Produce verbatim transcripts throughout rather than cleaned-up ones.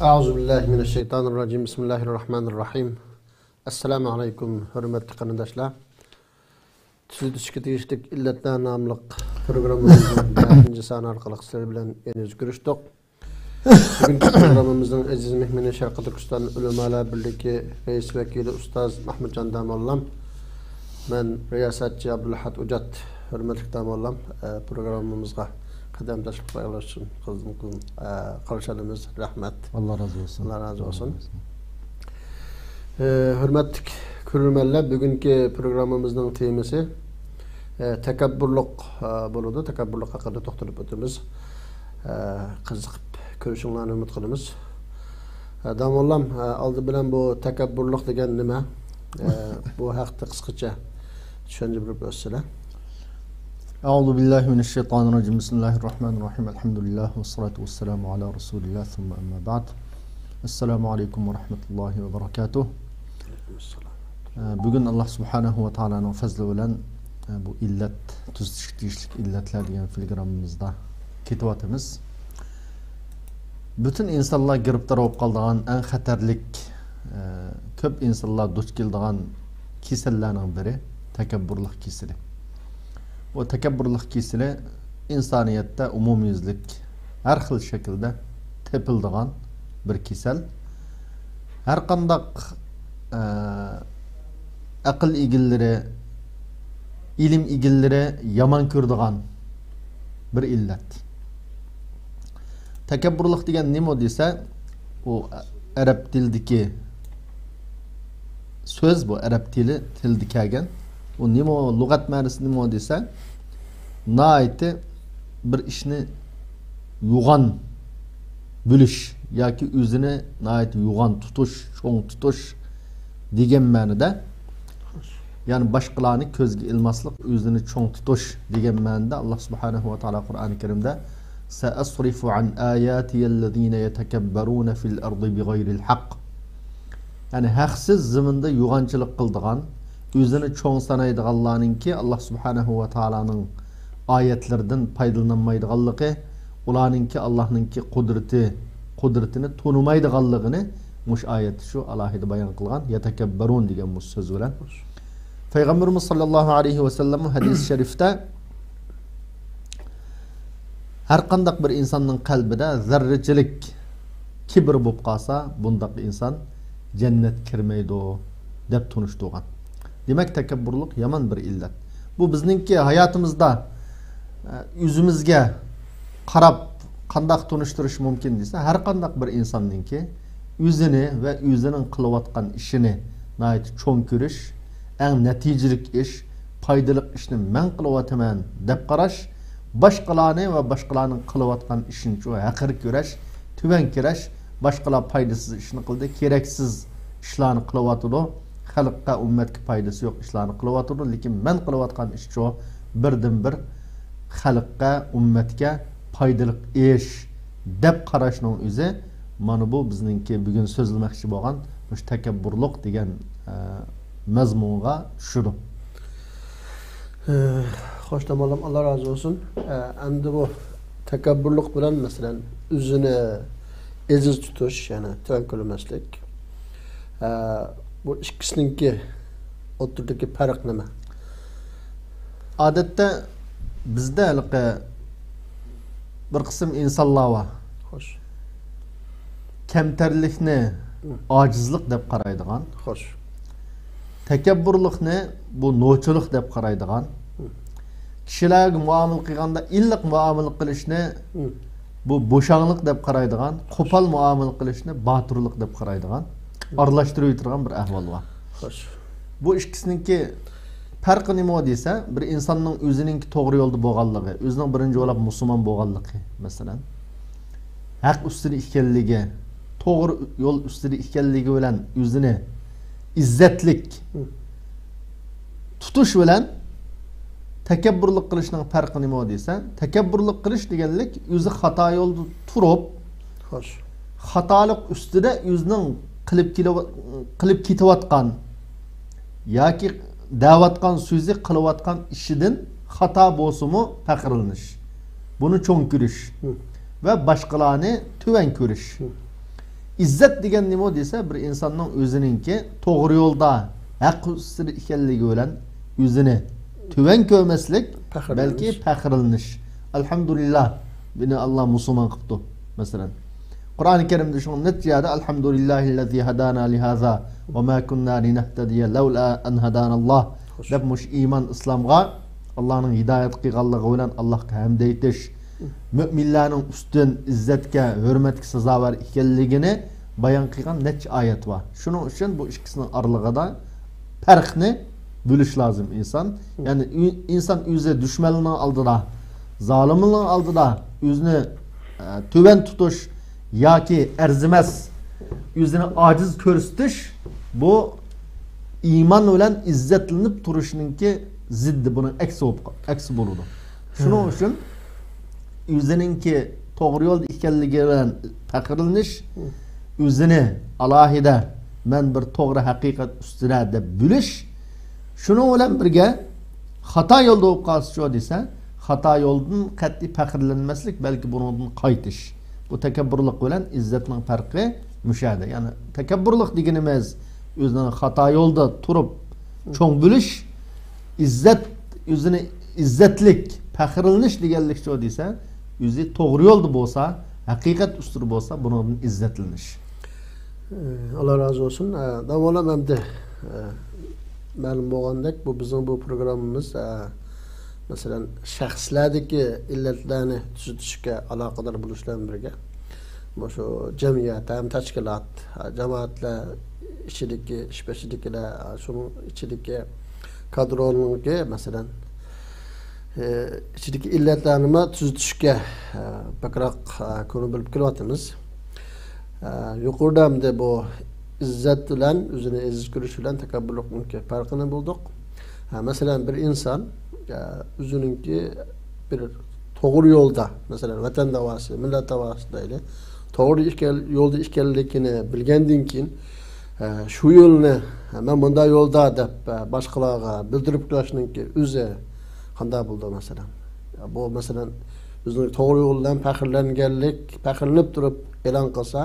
أعوذ بالله من الشيطان الرجيم. بسم الله الرحمن الرحيم. ئەسسالامۇ ئەلەيكۇم، ھۆرمەتلىك قېرىنداشلار. تۈزىتىشكە تېگىشلىك ئىللەتلەر ناملىق پروگراممىمىزنىڭ بەشىنچى سانى ئارقىلىق سىلەر بىلەن يەنە يۈز كۆرۈشتۇق. بۈگۈنكى پروگراممىمىزنىڭ ئەزىز مېھمىنى شەرقىي تۈركىستان ئۆلىمالار بىرلىكى رەئىس ۋەكىلى ئۇستاز مەھمۇتجان داموللام. مەن رىياسەتچى ئابدۇلئەھەد ئۇجات. ھۆرمەتلىك داموللام، ئە، پروگراممىمىزغا قەدەم تەشرىپ قىلغانلىقىڭىز ئۈچۈن قىزغىن، قىزغىن، ئە، قارشى ئالىمىز. رەھمەت. ئاللا رازى بولسۇن. ئاللا رازى بولسۇن. ئە، ھۆرمەتلىك كۆرۈرمەنلەر، بۈگۈنكى پروگراممىمىزنىڭ تېمىسى، ئە، تەكەببۇرلۇق، ئە، بولىدۇ. تەكەببۇرلۇق ھەققىدە توختىلىپ ئۆتىمىز. ئە، قىزىقىپ كۆرۈشۈڭلارنى ئۈمىد قىلىمىز. ئە، داموللام، ئە، ئالدى بىلەن بۇ تەكەببۇرلۇق دېگەن نېمە؟ ئە، بۇ ھەقتە قىسقىچە چۈشەندۈرۈپ ئۆتسىلە. أعوذ بالله من الشيطان الرجيم. بسم الله الرحمن الرحيم. الحمد لله والصلاة والسلام على رسول الله ثم أما بعد. السلام عليكم ورحمة الله وبركاته. ئە، بۈگۈن ئاللا سۇبھانەھۇ ۋە تائالانىڭ پەزلى بىلەن، ئە، بۇ ئىللەت، تۈزىتىشكە تېگىشلىك ئىللەتلەر دېگەن پروگراممىمىزدا كېتىۋاتىمىز. پۈتۈن ئىنسانلار گىرىپتار بولۇپ قالىدىغان ئەڭ خەتەرلىك، ئە، كۆپ ئىنسانلار دۇچ كېلىدىغان كېسەللەرنىڭ بىرى تەكەببۇرلۇق كېسىلى. بۇ تەكەببۇرلۇق كېسىلى ئىنسانىيەتتە ئومۇميۈزلۈك ھەر خىل شەكىلدە تېپىلىدىغان بىر كېسەل. ھەرقانداق، ئە، ئەقىل ئىگىلىرى، ئىلىم ئىگىلىرى يامان كۆرىدىغان بىر ئىللەت. تەكەببۇرلۇق دېگەن نېمە دېسە، ئۇ ئەرەب تىلىدىكى سۆز، بۇ ئەرەب تىلى، تىلىدا كەلگەن. ئۇ نېمە، لۇغەت مەنىسى نېمە دېسە، ناھايىتى بىر ئىشنى يوغان بىلىش ياكى ئۆزىنى ناھايىتى يوغان تۇتۇش، چوڭ تۇتۇش دېگەن مەنىدە. يەنى باشقىلارنى كۆزگە ئىلماسلىق، ئۆزىنى چوڭ تۇتۇش دېگەن مەنىدە ئاللا سۇبھانەھۇ ۋە تائالا قۇرئانى كەرىمدە، سەئەسرىفۇ ئەن ئاياتىيەللەزىنە يەتەكەببەرۇنە فىل ئەردى بىغەيرىل ھەق. يەنى ھەقسىز زېمىندا يوغانچىلىق قىلىدىغان، ئۆزىنى چوڭ سانايدىغانلارنىڭكى ئاللا سۇبھانەھۇ ۋە تائالانىڭ ئايەتلىرىدىن پايدىلىنالمايدىغانلىقى، ئۇلارنىڭكى ئاللانىڭكى قۇدرىتى، قۇدرىتىنى تونۇمايدىغانلىقىنى مۇشۇ ئايەتتە شۇ ئالاھىدە بايان قىلغان، يەتەكەببەرۇن دېگەن مۇشۇ سۆز بىلەن. پەيغەمبىرىمىز ساللاللاھۇ ئەلەيھى ۋەسەللەم ھەدىس شەرىفتە، ھەرقانداق بىر ئىنساننىڭ قەلبىدە زەررىچىلىك كىبىر بولۇپ قالسا، بۇنداق ئىنسان جەننەتكە كىرمەيدۇ، دەپ تونۇشتۇرغان. دېمەك، تەكەببۇرلۇق يامان بىر ئىللەت. بۇ بىزنىڭكى ھاياتىمىزدا، ئە، ئۆزىمىزگە قاراپ قانداق تونۇشتۇرۇش مۇمكىن دېسە، ھەرقانداق بىر ئىنساننىڭكى ئۆزىنى ۋە ئۆزىنىڭ قىلىۋاتقان ئىشىنى ناھايىتى چوڭ كۆرۈش، ئەڭ نەتىجىلىك ئىش، پايدىلىق ئىشنى مەن قىلىۋاتىمەن دەپ قاراش، باشقىلارنى ۋە باشقىلارنىڭ قىلىۋاتقان ئىشىنىچۇ ھەقىر كۆرەش، تۆۋەن كۆرەش، باشقىلار پايدىسىز ئىشنى قىلدى، كېرەكسىز ئىشلارنى قىلىۋاتىدۇ، خەلققە، ئۈممەتكە پايدىسى يوق ئىشلارنى قىلىۋاتىدۇ، لېكىن مەن قىلىۋاتقان ئىشچۇ بىردىنبىر خەلققە، ئۈممەتكە پايدىلىق ئىش دەپ قاراشنىڭ ئۆزى مانا بۇ بىزنىڭكى بۈگۈن سۆزلىمەكچى بولغان مۇشۇ تەكەببۇرلۇق دېگەن، ئە، مەزمۇنغا چۈشىدۇ. ئە، خوش، داموللام، ئاللا رازى بولسۇن. ئە، ئەمدى بۇ تەكەببۇرلۇق بىلەن، مەسىلەن، ئۆزىنى ئېزىز تۇتۇش، يەنى تۆۋەن كۆرمەسلىك. ئە، بۇ ئىككىسىنىڭكى ئوتتۇرىدىكى پەرق نېمە؟ ئادەتتە بىزدە ھېلىقى بىر قىسىم ئىنسانلار بار. خوش. كەمتەرلىكنى ئاجىزلىق دەپ قارايدىغان. خوش. تەكەببۇرلۇقنى بۇ نوچىلىق دەپ قارايدىغان. كىشىلەرگە مۇئامىلە قىلغاندا ئىللىق مۇئامىلە قىلىشنى بۇ بوشاڭلىق دەپ قارايدىغان، قوپال مۇئامىلە قىلىشنى باتۇرلۇق دەپ قارايدىغان، ئارىلاشتۇرۇۋېتىدىغان بىر ئەھۋال بار. خوش. بۇ ئىككىسىنىڭكى پەرقى نېمە دېسە، بىر ئىنساننىڭ ئۆزىنىڭكى توغرا يولدا بولغانلىقى، ئۆزىنىڭ بىرىنچى بولاپ مۇسۇلمان بولغانلىقى، مەسىلەن، ھەق ئۈستىدە ئىكەنلىكى، توغرا يول ئۈستىدە ئىكەنلىكى بىلەن ئۆزىنى ئىززەتلىك تۇتۇش بىلەن تەكەببۇرلۇق قىلىشنىڭ پەرقى نېمە دېسە، تەكەببۇرلۇق قىلىش دېگەنلىك ئۆزى خاتا يولدا تۇرۇپ، خوش. خاتالىق ئۈستىدە ئۆزىنىڭ قىلىپ كېلىۋ-، قىلىپ كېتىۋاتقان ياكى دەۋاتقان سۆزى، قىلىۋاتقان ئىشىدىن خاتا بولسىمۇ پەخىرلىنىش، بۇنى چوڭ كۆرۈش ھە. ۋە باشقىلارنى تۆۋەن كۆرۈش. ھە. ئىززەت دېگەن نېمە دېسە، بىر ئىنساننىڭ ئۆزىنىڭكى توغرا يولدا، ھەق ئۈستىدە ئىكەنلىكى بىلەن ئۆزىنى تۆۋەن كۆرمەسلىك، پەخىرلىنىش. بەلكى پەخىرلىنىش. ئەلھەمدۇلىللا، مېنى ئاللا مۇسۇلمان قىپتۇ، مەسىلەن. قۇرئانى كەرىمدە شۇڭا نەچچە يەردە، «ئەلھەمدۇلىللاھىللەزى ھەدانا لىھازا ۋە ما كۇننا لىنەھتەدىيە لەۋلا ئەن ھەداناللا» دەپ، مۇشۇ ئىمان ئىسلامغا ئاللانىڭ ھىدايەت قىلغانلىقى بىلەن ئاللاغا ھەمد ئېيتىش، مۆمىنلەرنىڭ ئۈستۈن، ئىززەتكە، ھۆرمەتكە سازاۋەر ئىكەنلىكىنى بايان قىلغان نەچچە ئايەت بار. شۇنىڭ ئۈچۈن بۇ ئىككىسىنىڭ ئارىلىقىدا پەرقنى بىلىش لازىم ئىنسان. يەنى ئىنسان ئۆزى دۈشمەننىڭ ئالدىدا، زالىمنىڭ ئالدىدا ئۆزىنى، ئە، تۆۋەن تۇتۇش ياكى ئەرزىمەس، ئۆزىنى ئاجىز كۆرسىتىش، بۇ ئىمان بىلەن ئىززەتلىنىپ تۇرۇشنىڭكى زىددى، بۇنىڭ ئەكسى بولۇپ، ئەكسى بولىدۇ. شۇنىڭ ئۈچۈن ئۆزىنىڭكى توغرا يولدا ئىكەنلىكى بىلەن پەخىرلىنىش، ئۆزىنى ئالاھىدە، «مەن بىر توغرا ھەقىقەت ئۈستىدە» دەپ بىلىش، شۇنىڭ بىلەن بىرگە، خاتا يولدا بولۇپ قالسىچۇ دېسە، خاتا يولدىن قەتئىي پەخىرلەنمەسلىك، بەلكى بۇنىڭدىن قايتىش. بۇ تەكەببۇرلۇق بىلەن ئىززەتنىڭ پەرقى مۇشۇ يەردە. يەنى تەكەببۇرلۇق دېگىنىمىز ئۆزىنىڭ خاتا يولدا تۇرۇپ چوڭ بىلىش، ئىززەت، ئۆزىنى ئىززەتلىك، پەخىرلىنىش دېگەنلىكچۇ دېسە، ئۆزى توغرا يولدا بولسا، ھەقىقەت ئۈستىدە بولسا، بۇنىڭدىن ئىززەتلىنىش. ئاللا رازى بولسۇن. داۋالام ئەمدى، مەلۇم بولغاندەك، بۇ بىزنىڭ بۇ پروگراممىمىز، مەسىلەن، شەخسلەردىكى ئىللەتلەرنى تۈزىتىشكە ئالاقىدار بولۇش بىلەن بىرگە، مۇشۇ جەمئىيەت ھەم تەشكىلات، جامائەتلەر ئىچىدىكى، ئىش بېشىدىكىلەر، شۇنىڭ ئىچىدىكى كادرونىڭكى، مەسىلەن، ئىچىدىكى ئىللەتلەرنىمۇ تۈزىتىشكە بەكرەك كۆڭۈل بۆلۈپ كېلىۋاتىمىز. يۇقىرىدا ئەمدى بۇ ئىززەت بىلەن، ئۆزىنى ئەزىز كۆرۈش بىلەن تەكەببۇرلۇقنىڭكى پەرقىنى بىلدۇق. مەسىلەن، بىر ئىنسان ئۆزىنىڭكى بىر توغرا يولدا، مەسىلەن، ۋەتەن داۋاسى، مىللەت داۋاسى دەيلى، توغرا ئىكەن، يولدا ئىكەنلىكىنى بىلگەندىن كېيىن، ئە، شۇ يولنى، ئە، مەن مۇنداق يولدا دەپ، ئە، باشقىلارغا بىلدۈرۈپ قويۇشنىڭكى ئۆزى قانداق بولىدۇ، مەسىلەن؟ بۇ، مەسىلەن، ئۆزىنىڭ توغرا يول بىلەن پەخىرلەنگەنلىك، پەخىرلىنىپ تۇرۇپ ئېلان قىلسا،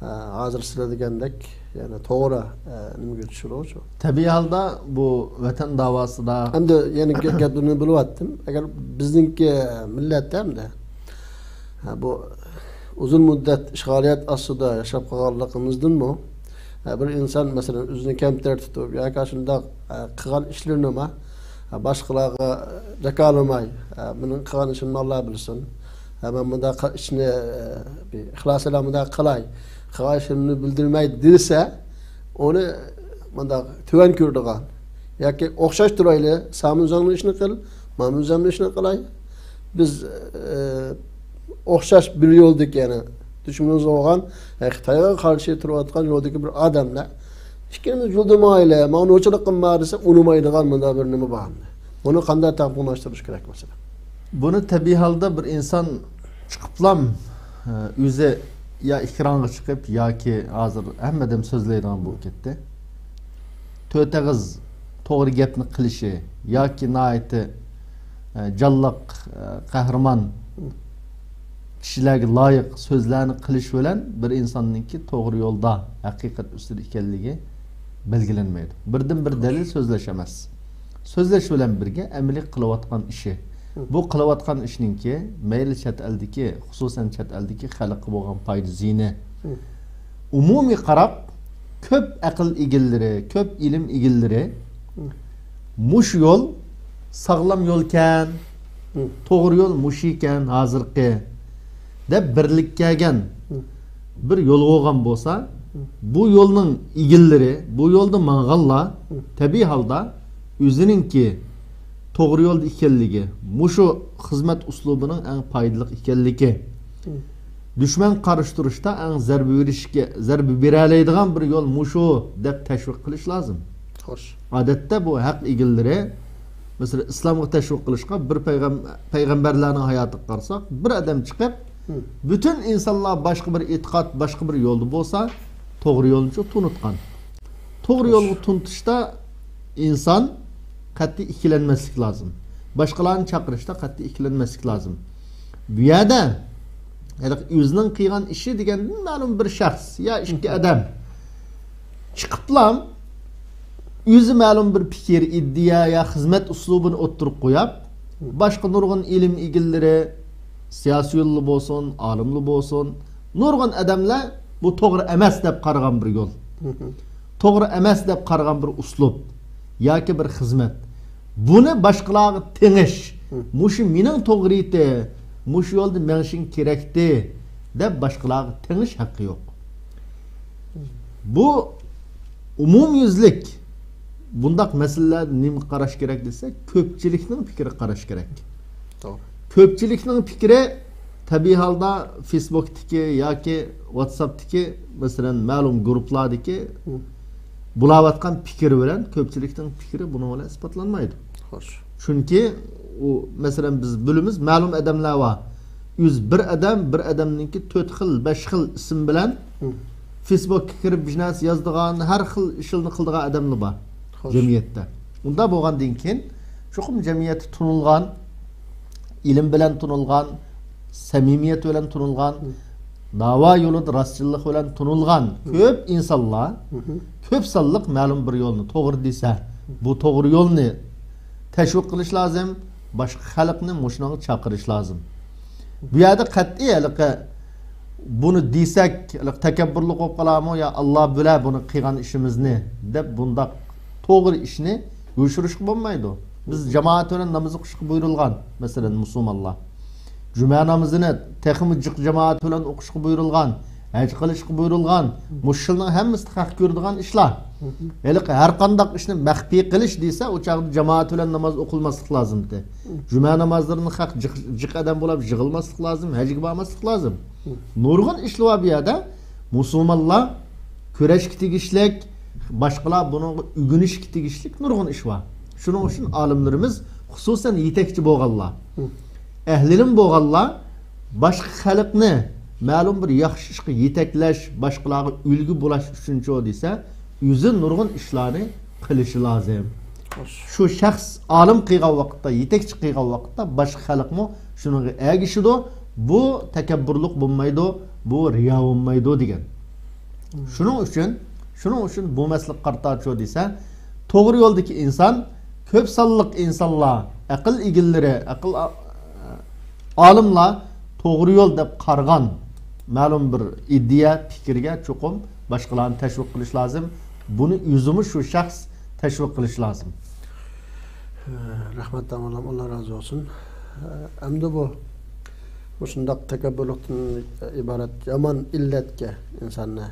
ئە، ھازىر سىلەر دېگەندەك، يەنى توغرا، ئە، نېمىگە چۈشىدۇ شۇ؟ تەبىئىي ھالدا بۇ ۋەتەن داۋاسىدا ئەمدى يەنە گە-، گەپلىرىنى بۆلۈۋەتتىم. ئەگەر بىزنىڭكى مىللەتتە ئەمدى، ھە، بۇ ئۇزۇن مۇددەت ئىشغالىيەت ئاستىدا ياشاپ قالغانلىقىمىزدىنمۇ، ھە، بىر ئىنسان، مەسىلەن، ئۆزىنى كەمتەر تۇتۇپ ياكى شۇنداق، ھە، قىلغان ئىشلىرىنىمۇ، ھە، باشقىلارغا جاكارلىماي، ھە، مېنىڭ قىلغان ئىشىمنى ئاللا بىلسۇن، ھە، مەن مۇنداق قىل-، ئىشنى، ھە، بىر ئىخلاس بىلەن مۇنداق قىلاي، قىلغان ئىشىمنى بىلدۈرمەي دېسە، ئۇنى مۇنداق تۆۋەن كۆرىدىغان ياكى ئوخشاش تۇرايلى، سەن ئۆزۈڭنىڭ ئىشىنى قىل، مەن ئۆزۈمنىڭ ئىشىنى قىلاي. بىز، ئە، ئوخشاش بىر يولدىكى، يەنى دۈشمىنىمىز بولغان، يەنى خىتايغا قارشى تۇرۇۋاتقان يولدىكى بىر ئادەملەر، ئىككىمىز يولدا ماڭايلى، ماڭا نوچىلىق قىلما دېسە، ئۇنىمايدىغان مۇنداق بىر نېمە بار. بۇنى قانداق تەڭپۇڭلاشتۇرۇش كېرەك، مەسىلەن؟ بۇنى تەبىئىي ھالدا بىر ئىنسان چىقىپلام، ئە، ئۆزى يا ئېكرانغا چىقىپ ياكى ھازىر ھەممە ئادەم سۆزلەيدىغان بولۇپ كەتتى. تۆت ئېغىز توغرا گەپنى قىلىشى ياكى ناھايىتى، ئە، جانلىق، ئە، قەھرىمان، كىشىلەرگە لايىق سۆزلەرنى قىلىش بىلەن بىر ئىنساننىڭكى توغرا يولدا، ھەقىقەت ئۈستىدە ئىكەنلىكى بەلگىلەنمەيدۇ. بىردىن بىر دەلىل سۆزلەش ئەمەس. سۆزلەش بىلەن بىرگە ئەمەلىي قىلىۋاتقان ئىشى. بۇ قىلىۋاتقان ئىشنىڭكى مەيلى چەت ئەلدىكى، خۇسۇسەن چەت ئەلدىكى خەلققە بولغان پايدا زىيىنى. ئومۇمىي قاراپ، كۆپ ئەقىل ئىگىلىرى، كۆپ ئىلىم ئىگىلىرى، مۇشۇ يول ساغلام يولكەن، توغرا يول مۇشۇ ئىكەن ھازىرقى، دەپ بىرلىككە كەلگەن بىر يول بولغان بولسا، بۇ يولنىڭ ئىگىلىرى، بۇ يولدا ماڭغانلار تەبىئىي ھالدا ئۆزىنىڭكى توغرا يولدا ئىكەنلىكى، مۇشۇ خىزمەت ئۇسلۇبىنىڭ ئەڭ پايدىلىق ئىكەنلىكى، دۈشمەن قارشى تۇرۇشتا ئەڭ زەربە بېرىشكە، زەربە بېرەلەيدىغان بىر يول مۇشۇ دەپ تەشۋىق قىلىش لازىم. خوش. ئادەتتە بۇ ھەق ئىگىلىرى، مەسىلەن، ئىسلامغا تەشۋىق قىلىشقا بىر پەيغەم-، پەيغەمبەرلەرنىڭ ھاياتىغا قارىساق، بىر ئادەم چىقىپ، پۈتۈن ئىنسانلار باشقا بىر ئېتىقاد، باشقا بىر يولدا بولسا، توغرا يولنى تونۇتقان. توغرا يولغا تونۇتۇشتا ئىنسان قەتئىي ئىككىلەنمەسلىك لازىم. باشقىلارنى چاقىرىشتا قەتئىي ئىككىلەنمەسلىك لازىم. بۇ يەردە ھېلىقى ئۆزىنىڭ قىلغان ئىشى دېگەندىن مەلۇم بىر شەخس يا ئىككى ئادەم چىقىپلام ئۆزى مەلۇم بىر پىكىر، ئىدىيە يا خىزمەت ئۇسلۇبىنى ئوتتۇرىغا قويۇپ، باشقا نۇرغۇن ئىلىم ئىگىلىرى، سىياسىيونلار بولسۇن، ئالىملار بولسۇن، نۇرغۇن ئادەملەر بۇ توغرا ئەمەس دەپ قارىغان بىر يول. توغرا ئەمەس دەپ قارىغان بىر ئۇسلۇب ياكى بىر خىزمەت. بۇنى باشقىلارغا تېڭىش، مۇشۇ مېنىڭ توغرىتى، مۇشۇ يولدا مېڭىشىڭ كېرەكتى دەپ باشقىلارغا تېڭىش ھەققى يوق. بۇ ئومۇميۈزلۈك بۇنداق مەسىلىلەردە نېمىگە قاراش كېرەك دېسە، كۆپچىلىكنىڭ پىكرىگە قاراش كېرەك. توغرا. كۆپچىلىكنىڭ پىكرى تەبىئىي ھالدا فېيسبۇكتىكى ياكى ۋاتساپتىكى، مەسىلەن، مەلۇم گۇرۇپلاردىكى بولاۋاتقان پىكرى بىلەن كۆپچىلىكنىڭ پىكرى بۇنىڭ بىلەن ئىسپاتلانمايدۇ. خوش. چۈنكى ئۇ، مەسىلەن، بىز بىلىمىز، مەلۇم ئادەملەر بار. ئۆزى بىر ئادەم، بىر ئادەمنىڭكى تۆت خىل، بەش خىل ئىسىم بىلەن فېيسبۇكقا كىرىپ بىر نەرسە يازىدىغان، ھەر خىل ئىشلارنى قىلىدىغان ئادەملەر بار جەمئىيەتتە. ئۇنداق بولغاندىن كېيىن، چوقۇم جەمئىيەتتە تونۇلغان، ئىلىم بىلەن تونۇلغان، سەمىمىيەت بىلەن تونۇلغان، داۋا يولىدا راستچىللىق بىلەن تونۇلغان كۆپ ئىنسانلار، كۆپ سانلىق مەلۇم بىر يولنى توغرا دېسە، بۇ توغرا يولنى تەشۋىق قىلىش لازىم، باشقا خەلقنى مۇشۇنىڭغا چاقىرىش لازىم. بۇ يەردە قەتئىي ھېلىقى بۇنى دېسەك، ھېلىقى تەكەببۇرلۇق بولۇپ قالارمۇ؟ يا ئاللا بىلە بۇنى قىلغان ئىشىمىزنى دەپ بۇنداق توغرا ئىشنى يوشۇرۇشقا بولمايدۇ. بىز جامائەت بىلەن ناماز ئوقۇشقا بۇيرۇلغان، مەسىلەن، مۇسۇلمانلار. جۈمە نامىزىنى تېخىمۇ جىق جامائەت بىلەن ئوقۇشقا بۇيرۇلغان، ھەج قىلىشقا بۇيرۇلغان. مۇشۇلارنىڭ ھەممىسى خەق كۆرىدىغان ئىشلار. ھېلىقى ھەر قانداق ئىشنى مەخپىي قىلىش دېسە، ئۇ چاغدا جامائەت بىلەن ناماز ئوقۇلماسلىق لازىمتى. جۈمە نامازلىرىنى خەق جىق، جىق ئادەم بولاپ يىغىلماسلىق لازىم، ھەجگە بارماسلىق لازىم. نۇرغۇن ئىشلار بار بۇ يەردە. مۇسۇلمانلار كۆرۈشكە تېگىشلىك، باشقىلار بۇنىڭغا ئۆگىنىشكە تېگىشلىك نۇرغۇن ئىش بار. شۇنىڭ ئۈچۈن ئالىملىرىمىز، خۇسۇسەن يېتەكچى بولغانلار، ئەھلىلىم بولغانلار باشقا خەلقنى مەلۇم بىر ياخشى ئىشقا يېتەكلەش، باشقىلارغا ئۈلگە بولاش ئۈچۈنچۇ دېسە، ئۆزى نۇرغۇن ئىشلارنى قىلىشى لازىم. شۇ شەخس ئالىم قىلغان ۋاقىتتا، يېتەكچى قىلغان ۋاقىتتا باشقا خەلقمۇ شۇنىڭغا ئەگىشىدۇ. بۇ تەكەببۇرلۇق بولمايدۇ، بۇ رىيا بولمايدۇ دېگەن. شۇنىڭ ئۈچۈن، شۇنىڭ ئۈچۈن بۇ مەسىلىگە قارىتاچۇ دېسە، توغرا يولدىكى ئىنسان، كۆپ سانلىق ئىنسانلار، ئەقىل ئىگىلىرى، ئەقىل ئا-، ئالىملار توغرا يول دەپ قارىغان مەلۇم بىر ئىدىيە، پىكىرگە چوقۇم باشقىلارنى تەشۋىق قىلىش لازىم. بۇنى ئۆزىمۇ شۇ شەخس تەشۋىق قىلىش لازىم. رەھمەت، داموللام، ئاللا رازى بولسۇن. ئەمدى بۇ مۇشۇنداق تەكەببۇرلۇقتىن ئىبارەت يامان ئىللەتكە ئىنساننى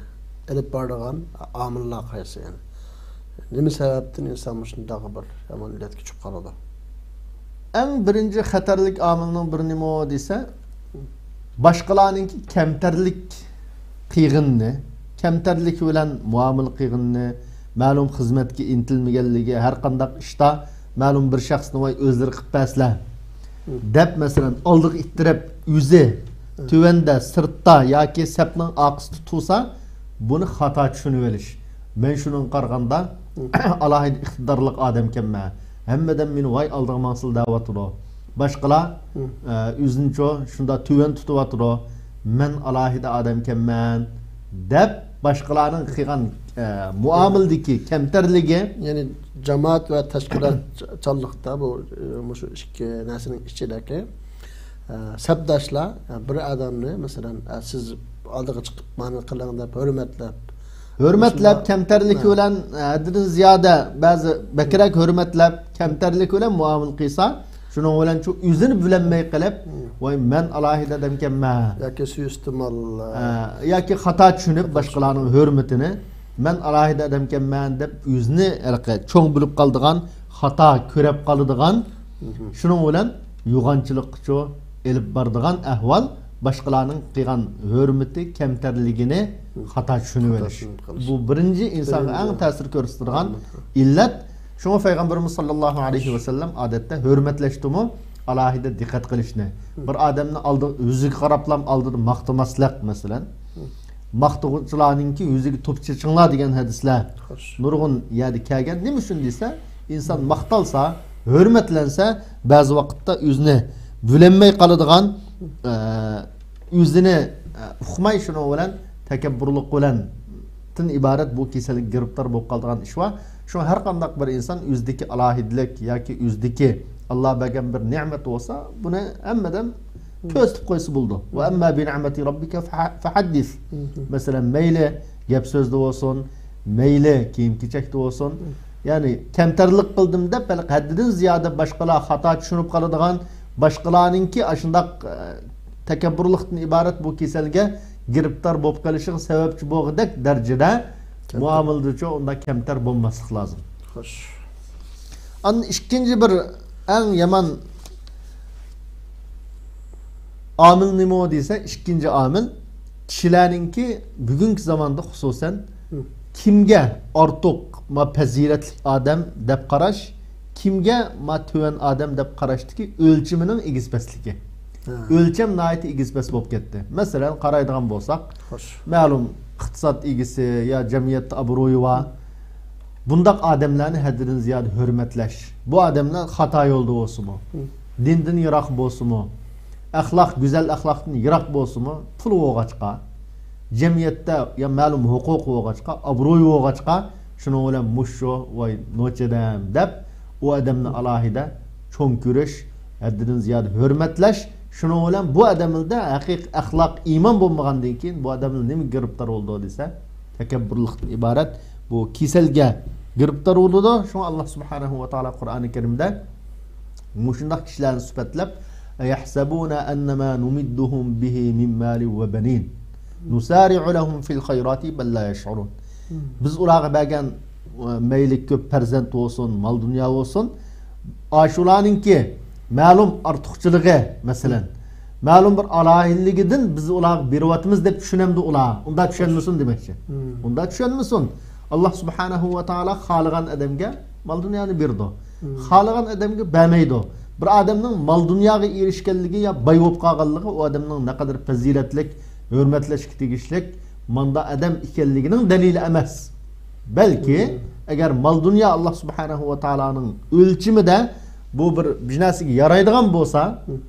ئېلىپ بارىدىغان ئامىللار قايسى؟ يەنى نېمە سەۋەبتىن ئىنسان مۇشۇنداق بىر يامان ئىللەتكە چۈشۈپ قالىدۇ؟ ئەڭ بىرىنچى خەتەرلىك ئامىلنىڭ بىرى نېمە دېسە، باشقىلارنىڭكى كەمتەرلىك قىلغىنىنى، كەمتەرلىكى بىلەن مۇئامىلە قىلغىنىنى، مەلۇم خىزمەتكە ئىنتىلمىگەنلىكى، ھەر قانداق ئىشتا مەلۇم بىر شەخسنى، ۋاي، ئۆزلىرى قىلىپ بەرسىلە دەپ، مەسىلەن، ئالدىغا ئىتتىرىپ، ئۆزى تۆۋەندە، سىرتتا ياكى سەپنىڭ ئارقىسىدا تۇرسا، بۇنى خاتا چۈشىنىۋېلىش. مەن شۇنىڭغا قارىغاندا، ئالاھىدە ئىقتىدارلىق ئادەمكەنمەن. ھەممە ئادەم مېنى، ۋاي، ئالدىغا ماڭسىلا دەۋاتىدۇ. باشقىلار، ئە، ئۆزىنىچۇ شۇنداق تۆۋەن تۇتۇۋاتىدۇ. مەن ئالاھىدە ئادەمكەنمەن دەپ، باشقىلارنىڭ قىلغان، ئە، مۇئامىلىدىكى كەمتەرلىكى. يەنى جامائەت ۋە تەشكىلاتچانلىقتا بۇ، ئە، مۇشۇ ئىككى نەرسىنىڭ ئىچىدىكى، ئە، سەپداشلار، ئە، بىر ئادەمنى، مەسىلەن، ئە، سىز ئالدىغا چىقىپ مانا قىلىڭ دەپ ھۆرمەتلەپ، ھۆرمەتلەپ، مۇشۇنداق، كەمتەرلىكى بىلەن، ھە، ھەددىدىن زىيادە بەزى بەكرەك ھۆرمەتلەپ، كەمتەرلىكى بىلەن مۇئامىلە قىلسا، شۇنىڭ بىلەن شۇ ئۆزىنى بىلەلمەي قېلىپ، ۋاي، مەن ئالاھىدە ئادەمكەنمەن. ياكى سۇيىستېمال، ھە، ياكى خاتا چۈشىنىپ باشقىلارنىڭ ھۆرمىتىنى، مەن ئالاھىدە ئادەمكەنمەن دەپ ئۆزىنى ھېلىقى چوڭ بىلىپ قالىدىغان، خاتا كۆرۈپ قالىدىغان، شۇنىڭ بىلەن يوغانچىلىققىچۇ ئېلىپ بارىدىغان ئەھۋال، باشقىلارنىڭ قىلغان ھۆرمىتى، كەمتەرلىكىنى خاتا چۈشىنىۋېلىش. خاتا چۈشىنىپ قېلىش. بۇ بىرىنچى ئىنسانغا ئەڭ تەسىر كۆرسىتىدىغان ئىللەت. شۇڭا پەيغەمبىرىمىز ساللاللاھۇ ئەلەيھى ۋەسەللەم ئادەتتە ھۆرمەتلەشتىمۇ ئالاھىدە دىققەت قىلىشنى، بىر ئادەمنى ئالدى، يۈزىگە قاراپلا ئالدىدا ماختىماسلىق، مەسىلەن. ماختىغۇچىلارنىڭكى يۈزىگە توپا چېچىڭلار دېگەن ھەدىسلەر نۇرغۇن يەردە كەلگەن. نېمە ئۈچۈن دېسە، ئىنسان ماختالسا، ھۆرمەتلەنسە، بەزى ۋاقىتتا ئۆزىنى بىلەلمەي قالىدىغان، ئە، ئۆزىنى، ئە، ئۇقماي، شۇنىڭ بىلەن تەكەببۇرلۇق بىلەن تىن ئىبارەت بۇ كېسەلگە گىرىپتار بولۇپ قالىدىغان ئىش بار. شۇڭا ھەر قانداق بىر ئىنسان ئۆزىدىكى ئالاھىدىلىك ياكى ئۆزىدىكى ئاللا بەرگەن بىر نېمەت بولسا، بۇنى ھەممىدىن كۆرسىتىپ قويسا بولىدۇ. ۋە ئەمما بى نىئمەتى رەببىكە فەھە-، فەھەددىس. مەسىلەن، مەيلى گەپ سۆزدە بولسۇن، مەيلى كىيىم-كېچەكتە بولسۇن. يەنى كەمتەرلىك قىلدىم دەپ، ھەددىدىن زىيادە باشقىلار خاتا چۈشىنىپ قالىدىغان، باشقىلارنىڭكى ئاشۇنداق، ئە، تەكەببۇرلۇقتىن ئىبارەت بۇ كېسەلگە گىرىپتار بولۇپ قېلىشىغا سەۋەبچى بولغۇدەك دەرىجىدە مۇئامىلىدىچۇ ئۇنداق كەمتەر بولماسلىق لازىم. خوش. ئاندىن ئىككىنچى بىر ئەڭ يامان ئامىل نېمە دېسە، ئىككىنچى ئامىل كىشىلەرنىڭكى بۈگۈنكى زاماندا خۇسۇسەن كىمگە ئارتۇق ما پەزىلەتلىك ئادەم دەپ قاراش، كىمگە ما تۆۋەن ئادەم دەپ قاراشتىكى ئۆلچىمىنىڭ ئېگىز پەسلىكى. ئۆلچەم ناھايىتى ئېگىز پەس بولۇپ كەتتى. مەسىلەن، قارايدىغان بولساق، خوش. مەلۇم ئىقتىساد ئىگىسى يا جەمئىيەتتە ئابرۇيى بار، بۇنداق ئادەملەرنى ھەددىدىن زىيادە ھۆرمەتلەش. بۇ ئادەملەر خاتا يولدا بولسىمۇ، دىندىن يىراق بولسىمۇ، ئەخلاق، گۈزەل ئەخلاقتىن يىراق بولسىمۇ، پۇل بولغاچقا، جەمئىيەتتە يا مەلۇم ھوقۇق بولغاچقا، ئابرۇي بولغاچقا، شۇنىڭ بىلەن مۇشۇ، ۋاي، نوچى ئادەم دەپ، ئۇ ئادەمنى ئالاھىدە چوڭ كۆرۈش، ھەددىدىن زىيادە ھۆرمەتلەش، شۇنىڭ بىلەن بۇ ئادەمدە ھەقىقىي ئەخلاق، ئىمان بولمىغاندىن كېيىن بۇ ئادەمنى نېمە گىرىپتار بولىدۇ دېسە، تەكەببۇرلۇقتىن ئىبارەت بۇ كېسەلگە گىرىپتار بولىدۇ. شۇڭا ئاللا سۇبھانەھۇ ۋە تائالا قۇرئانى كەرىمدە مۇشۇنداق كىشىلەرنى سۈپەتلەپ، «ئەيەھسەبۇنە ئەننەما نۇمىددۇھۇم بىھى مىن مالىن ۋە بەنىن. نۇسارىئۇ لەھۇم فىل خەيراتى بەل لا يەشئۇرۇن.» بىز ئۇلارغا بەرگەن، ئە، مەيلى كۆپ پەرزەنت بولسۇن، مال-دۇنيا بولسۇن، ئاشۇلارنىڭكى مەلۇم ئارتۇقچىلىقى، مەسىلەن، مەلۇم بىر ئالاھىدىلىكىدىن بىز ئۇلارغا بېرىۋاتىمىز دەپ چۈشىنەمدۇ ئۇلار؟ ئۇنداق چۈشەنمىسۇن دېمەكچى. ئۇنداق چۈشەنمىسۇن. ئاللا سۇبھانەھۇ ۋە تائالا خالىغان ئادەمگە مال-دۇنيانى بېرىدۇ. خالىغان ئادەمگە بەرمەيدۇ. بىر ئادەمنىڭ مال-دۇنياغا ئېرىشكەنلىكى يا باي بولۇپ قالغانلىقى ئۇ ئادەمنىڭ نەقەدەر پەزىلەتلىك، ھۆرمەتلەشكە تېگىشلىك مۇنداق ئادەم ئىكەنلىكىنىڭ دەلىلى ئەمەس. بەلكى، ئەگەر مال-دۇنيا ئاللا سۇبھانەھۇ ۋە تائالانىڭ ئۆلچىمىدە بۇ بىر، بىر نەرسىگە يارايدىغان بولسا،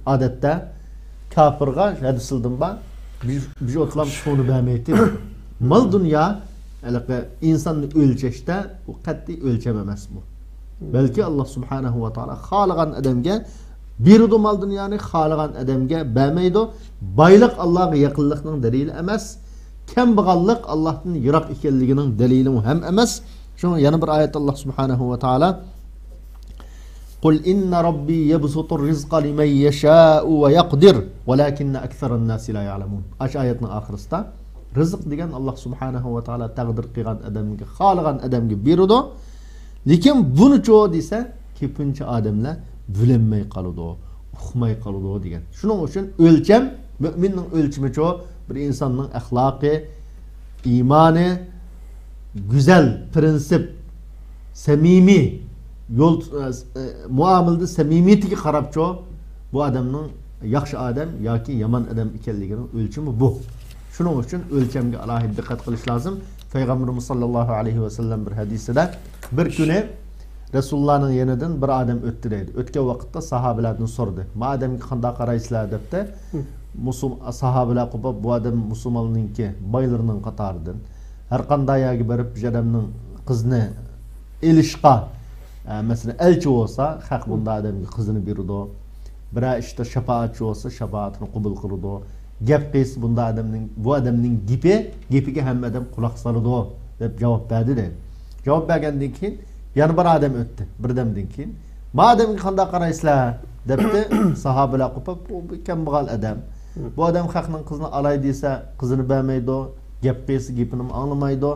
ئادەتتە كاپىرغا ھەدىسىدىن بار، بىر، بىر ئوتلام سۇنى بەرمەيتتى. مال-دۇنيا ھېلىقى ئىنساننى ئۆلچەشتە بۇ قەتئىي ئۆلچەم ئەمەس بۇ. بەلكى ئاللا سۇبھانەھۇ ۋە تائالا خالىغان ئادەمگە بېرىدۇ مال-دۇنيانى، خالىغان ئادەمگە بەرمەيدۇ. بايلىق ئاللاغا يېقىنلىقنىڭ دەلىلى ئەمەس. كەمبەغاللىق ئاللاھتىن يىراق ئىكەنلىكىنىڭ دەلىلى ھەم ئەمەس. شۇڭا يەنە بىر ئايەتتە ئاللا سۇبھانەھۇ ۋە تائالا، «قۇل ئىننە رەببى يەبسۇتۇر رىزقە لىمەن يەشائۇ ۋە يەقدىر، ۋەلاكىننە ئەكسەرەن ناسى لا يەئلەمۇن.» ئاشۇ ئايەتنىڭ ئاخىرىسىدا، رىزىق دېگەن ئاللا سۇبھانەھۇ ۋە تائالا تەقدىر قىلغان ئادەمگە، خالىغان ئادەمگە بېرىدۇ. لېكىن بۇنىچۇ دېسە، كۆپىنچە ئادەملەر بىلەلمەي قالىدۇ، ئۇقماي قالىدۇ دېگەن. شۇنىڭ ئۈچۈن ئۆلچەم، مۆمىننىڭ ئۆلچىمىچۇ، بىر ئىنساننىڭ ئەخلاقى، ئىمانى، گۈزەل پىرىنسىپ، سەمىمىي يول، ئە، ئە، مۇئامىلىدە سەمىمىيىتىگە قاراپچۇ، بۇ ئادەمنىڭ ياخشى ئادەم ياكى يامان ئادەم ئىكەنلىكىنىڭ ئۆلچىمى بۇ. شۇنىڭ ئۈچۈن ئۆلچەمگە ئالاھىدە دىققەت قىلىش لازىم. پەيغەمبىرىمىز ساللاللاھۇ ئەلەيھى ۋەسەللەم بىر ھەدىسىدە، بىر كۈنى رەسۇلۇللانىڭ يېنىدىن بىر ئادەم ئۆتتى دەيدۇ. ئۆتكەن ۋاقىتتا ساھابىلەردىن سورىدى، ما ئادەمگە قانداق قارايسىلەر دەپتۇ. مۇسۇل-، ساھابىلەر قوپۇپ، بۇ ئادەم مۇسۇلماننىڭكى بايلىرىنىڭ قاتارىدىن. ھەر قانداق يەرگە بېرىپ، بىر ئادەمنىڭ قىزىنى ئېلىشقا، ئە، مەسىلەن، ئەلچى بولسا، خەق بۇنداق ئادەمگە قىزىنى بېرىدۇ. بىرەر ئىشتا شاپائەتچى بولسا، شاپائىتىنى قوبۇل قىلىدۇ. گەپ قىلسا، بۇنداق ئادەمنىڭ، بۇ ئادەمنىڭ گېپى، گېپىگە ھەممە ئادەم قۇلاق سالىدۇ، دەپ جاۋاب بەردى، دەيدۇ. جاۋاب بەرگەندىن كېيىن، يەنە بىر ئادەم ئۆتتى. بىردەمدىن كېيىن، ما ئادەمگە قانداق قارايسىلەر؟ دەپتۇ. ساھابىلەر قوپۇپ، بۇ بىر كەمبەغەل ئادەم. بۇ ئادەم خەقنىڭ قىزىنى ئالاي دېسە، قىزىنى بەرمەيدۇ. گەپ قىلسا، گېپىنىمۇ ئاڭلىمايدۇ.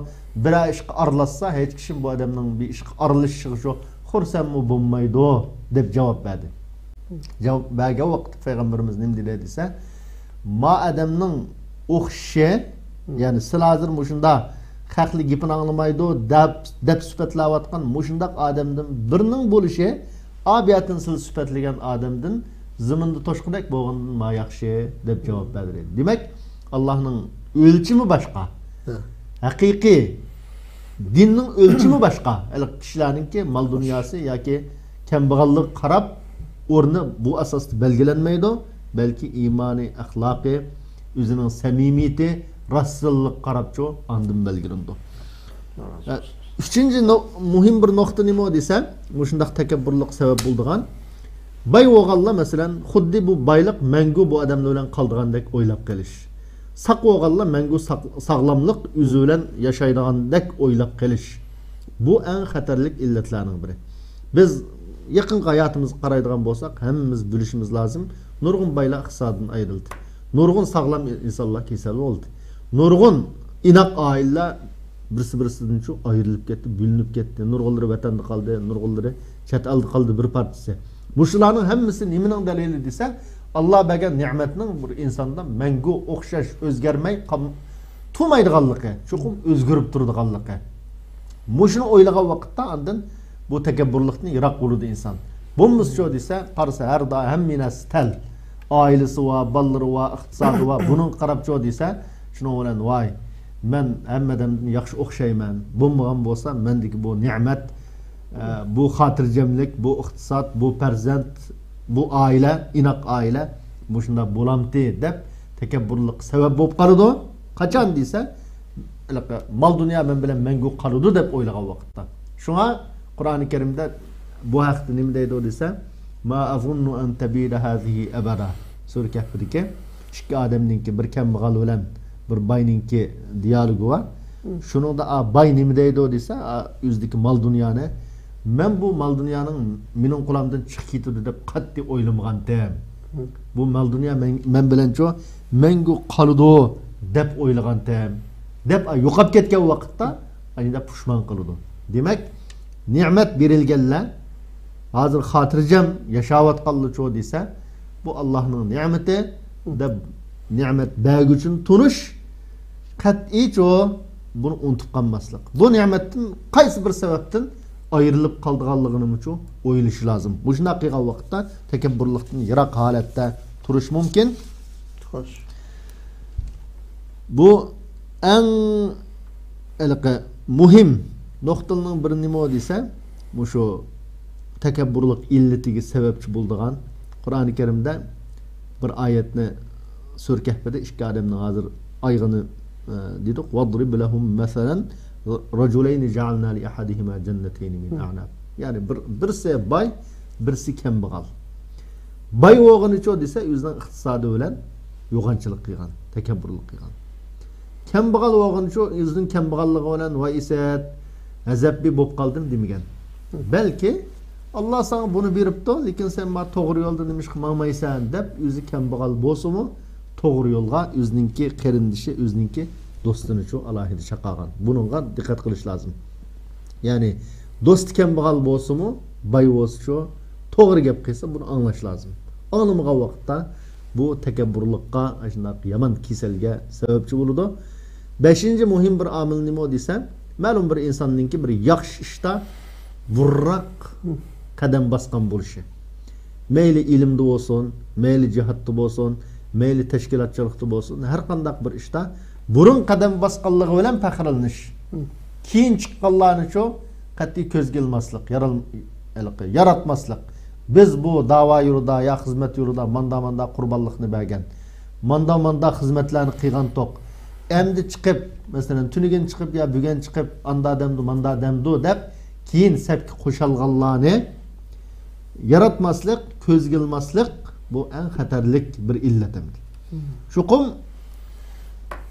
بىرەر ئىشقا ئارىلاشسا، ھېچ كىشىمۇ بۇ ئادەمنىڭ بىر ئىشقا ئارىلىشىشىغا شۇ خۇرسەنمۇ بولمايدۇ، دەپ جاۋاب بەردى. جاۋاب بەرگەن ۋاقىتتا پەيغەمبىرىمىز نېمە دېدى دېسە، ما ئادەمنىڭ ئوخشىشى، يەنى سىلە ھازىر مۇشۇنداق خەقلەر گېپىنى ئاڭلىمايدۇ دەپ، دەپ سۈپەتلەۋاتقان مۇشۇنداق ئادەمدىن بىرىنىڭ بولۇشى، ئا بۇ يەردىن سىلە سۈپەتلىگەن ئادەمدىن زېمىندا توشقۇدەك بولغاندىن ما ياخشى، دەپ جاۋاب بەردى. دېمەك، ئاللانىڭ ئۆلچىمى باشقا. ھە. ھەقىقىي دىننىڭ ئۆلچىمى باشقا. ھېلىقى كىشىلەرنىڭكى مال دۇنياسى ياكى كەمبەغەللىكىگە قاراپ ئورنى بۇ ئاساستا بەلگىلەنمەيدۇ، بەلكى ئىمانى، ئەخلاقى، ئۆزىنىڭ سەمىمىيىتى، راستچىللىقىغا قاراپچۇ ئاندىن بەلگىلىنىدۇ. ئۈچىنچى نۇ-، مۇھىم بىر نۇقتا نېمە دېسە، مۇشۇنداق تەكەببۇرلۇق سەۋەب بولىدىغان. باي بولغانلار، مەسىلەن، خۇددى بۇ بايلىق مەڭگۈ بۇ ئادەملەر بىلەن قالىدىغاندەك ئويلاپ قېلىش. ساق بولغانلار مەڭگۈ ساق-، ساغلاملىق ئۆزى بىلەن ياشايدىغاندەك ئويلاپ قېلىش. بۇ ئەڭ خەتەرلىك ئىللەتلەرنىڭ بىرى. بىز يېقىنقى ھاياتىمىزغا قارايدىغان بولساق، ھەممىمىز بىلىشىمىز لازىم، نۇرغۇن بايلار ئىقتىسادتىن ئايرىلدى. نۇرغۇن ساغلام ئىنسانلار كېسەل بولدى. نۇرغۇن ئىناق ئائىلىلەر بىرسى-بىرسىدىنچۇ ئايرىلىپ كەتتى، بۆلۈنۈپ كەتتى. نۇرغۇنلىرى ۋەتەندە قالدى، نۇرغۇنلىرى چەت ئەلدە قالدى بىر پارچىسى. مۇشۇلارنىڭ ھەممىسى نېمىنىڭ دەلىلى دېسە، ئاللا بەرگەن نېمەتنىڭ بىر ئىنساندا مەڭگۈ ئوخشاش ئۆزگەرمەي قال-، تۇرمايدىغانلىقى، چوقۇم ئۆزگىرىپ تۇرىدىغانلىقى. مۇشۇنى ئويلىغان ۋاقىتتا ئاندىن بۇ تەكەببۇرلۇقتىن يىراق بولىدۇ ئىنسان. بولمىسىچۇ دېسە، قارىسا ھەر دائىم ھەممە نەرسە تەل. ئائىلىسى بار، بالىلىرى بار، ئىقتىسادى بار. بۇنىڭغا قاراپچۇ دېسە، شۇنىڭ بىلەن ۋاي، مەن ھەممە ئادەمدىن ياخشى ئوخشايمەن. بولمىغان بولسا مەندىكى بۇ نېمەت، ئە، بۇ خاتىرجەملىك، بۇ ئىقتىساد، بۇ پەرزەنت، بۇ ئائىلە، ئىناق ئائىلە مۇشۇنداق بولامتى دەپ تەكەببۇرلۇق سەۋەب بولۇپ قالىدۇ. قاچان دېسە، ھېلىقى مال دۇنيا مەن بىلەن مەڭگۈ قالىدۇ دەپ ئويلىغان ۋاقىتتا. شۇڭا قۇرئانى كەرىمدە بۇ ھەقتە نېمە دەيدۇ دېسە، ما ئەزۇننۇ ئەن تەبىدە ھازىھى ئەبەدا. سۈرە كەھپىدىكى ئىككى ئادەمنىڭكى، بىر كەمبەغەل بىلەن بىر باينىڭكى دىيالوگى بار. شۇنىڭدا، ئا، باي نېمە دەيدۇ دېسە، ئا، ئۆزىدىكى مال دۇنيانى، مەن بۇ مال دۇنيانىڭ مېنىڭ قولۇمدىن چىقىپ كېتىدۇ دەپ قەتئىي ئويلىمىغانتىم. بۇ مال دۇنيا مەن، مەن بىلەنچۇ مەڭگۈ قالىدۇ دەپ ئويلىغانتىم. دەپ، ئا، يوقاپ كەتكەن ۋاقىتتا، ئاينىدا پۇشمان قىلىدۇ. دېمەك، نېمەت بېرىلگەنلەر ھازىر خاتىرجەم ياشاۋاتقانلىچۇ دېسە، بۇ ئاللانىڭ نېمىتى دەپ، نېمەت بەرگۈچىنى تونۇش، قەتئىيچۇ بۇنى ئۇنتۇپ قالماسلىق. بۇ نېمەتتىن قايسى بىر سەۋەبتىن ئايرىلىپ قالىدىغانلىقىنىمۇچۇ ئويلىشى لازىم. مۇشۇنداق قىلغان ۋاقىتتا تەكەببۇرلۇقتىن يىراق ھالەتتە تۇرۇش مۇمكىن. خوش. بۇ ئەڭ ھېلىقى مۇھىم نۇقتىلىرىنىڭ بىرى نېمە دېسە، مۇشۇ تەكەببۇرلۇق ئىللىتىگە سەۋەبچى بولىدىغان قۇرئانى كەرىمدە بىر ئايەتنى، سۈرە كەھپىدە ئىككى ئادەمنىڭ ھازىر ئايىغىنى، ئە، دېدۇق، ۋەزرىب لەھۇم مەسەلەن رەجۇلەينى جەئەلنا لىئەھەدىھىما جەننەتەينى مىن ئەئناب. يەنى بىر، بىرسى باي، بىرسى كەمبەغەل. باي بولغىنىچۇ دېسە، ئۆزىنىڭ ئىقتىسادى بىلەن يوغانچىلىق قىلغان، تەكەببۇرلۇق قىلغان. كەمبەغەل بولغىنىچۇ ئۆزىنىڭ كەمبەغەللىقى بىلەن، ۋاي ئىسەت، غەزەپلى بولۇپ قالدىم دېمىگەن. بەلكى، ئاللا ساڭا بۇنى بېرىپتۇ، لېكىن سەن مانا توغرا يولدا نېمىشقا ماڭمايسەن دەپ، ئۆزى كەمبەغەل بولسىمۇ، توغرا يولغا ئۆزىنىڭكى قېرىندىشى، ئۆزىنىڭكى دوستىنىچۇ ئالاھىدە چاقىرغان. بۇنىڭغا دىققەت قىلىش لازىم. يەنى دوستى كەمبەغەل بولسىمۇ، باي بولسىچۇ، توغرا گەپ قىلسا، بۇنى ئاڭلاش لازىم. ئاڭلىمىغان ۋاقىتتا بۇ تەكەببۇرلۇققا، ئاشۇنداق يامان كېسەلگە سەۋەبچى بولىدۇ. بەشىنچى مۇھىم بىر ئامىل نېمە دېسە، مەلۇم بىر ئىنساننىڭكى بىر ياخشى ئىشتا بۇرراق قەدەم باسقان بولۇشى. مەيلى ئىلىمدە بولسۇن، مەيلى جىھادتا بولسۇن، مەيلى تەشكىلاتچىلىقتا بولسۇن، ھەر قانداق بىر ئىشتا بۇرۇن قەدەم باسقانلىقى بىلەن پەخىرلىنىش. كېيىن چىققانلارنىچۇ قەتئىي كۆزگە ئىلماسلىق، يارال-، ھېلىقى ياراتماسلىق. بىز بۇ داۋا يولىدا يا خىزمەت يولىدا ماندا-ماندا قۇربانلىقنى بەرگەن، ماندا-ماندا خىزمەتلەرنى قىلغانتۇق. ئەمدى چىقىپ، مەسىلەن، تۈنۈگۈن چىقىپ يا بۈگۈن چىقىپ، ئاندا دەمدۇ، ماندا دەمدۇ دەپ، كېيىن سەپكە قوشالغانلارنى ياراتماسلىق، كۆزگە ئىلماسلىق، بۇ ئەڭ خەتەرلىك بىر ئىللەت ئەمدى. چوقۇم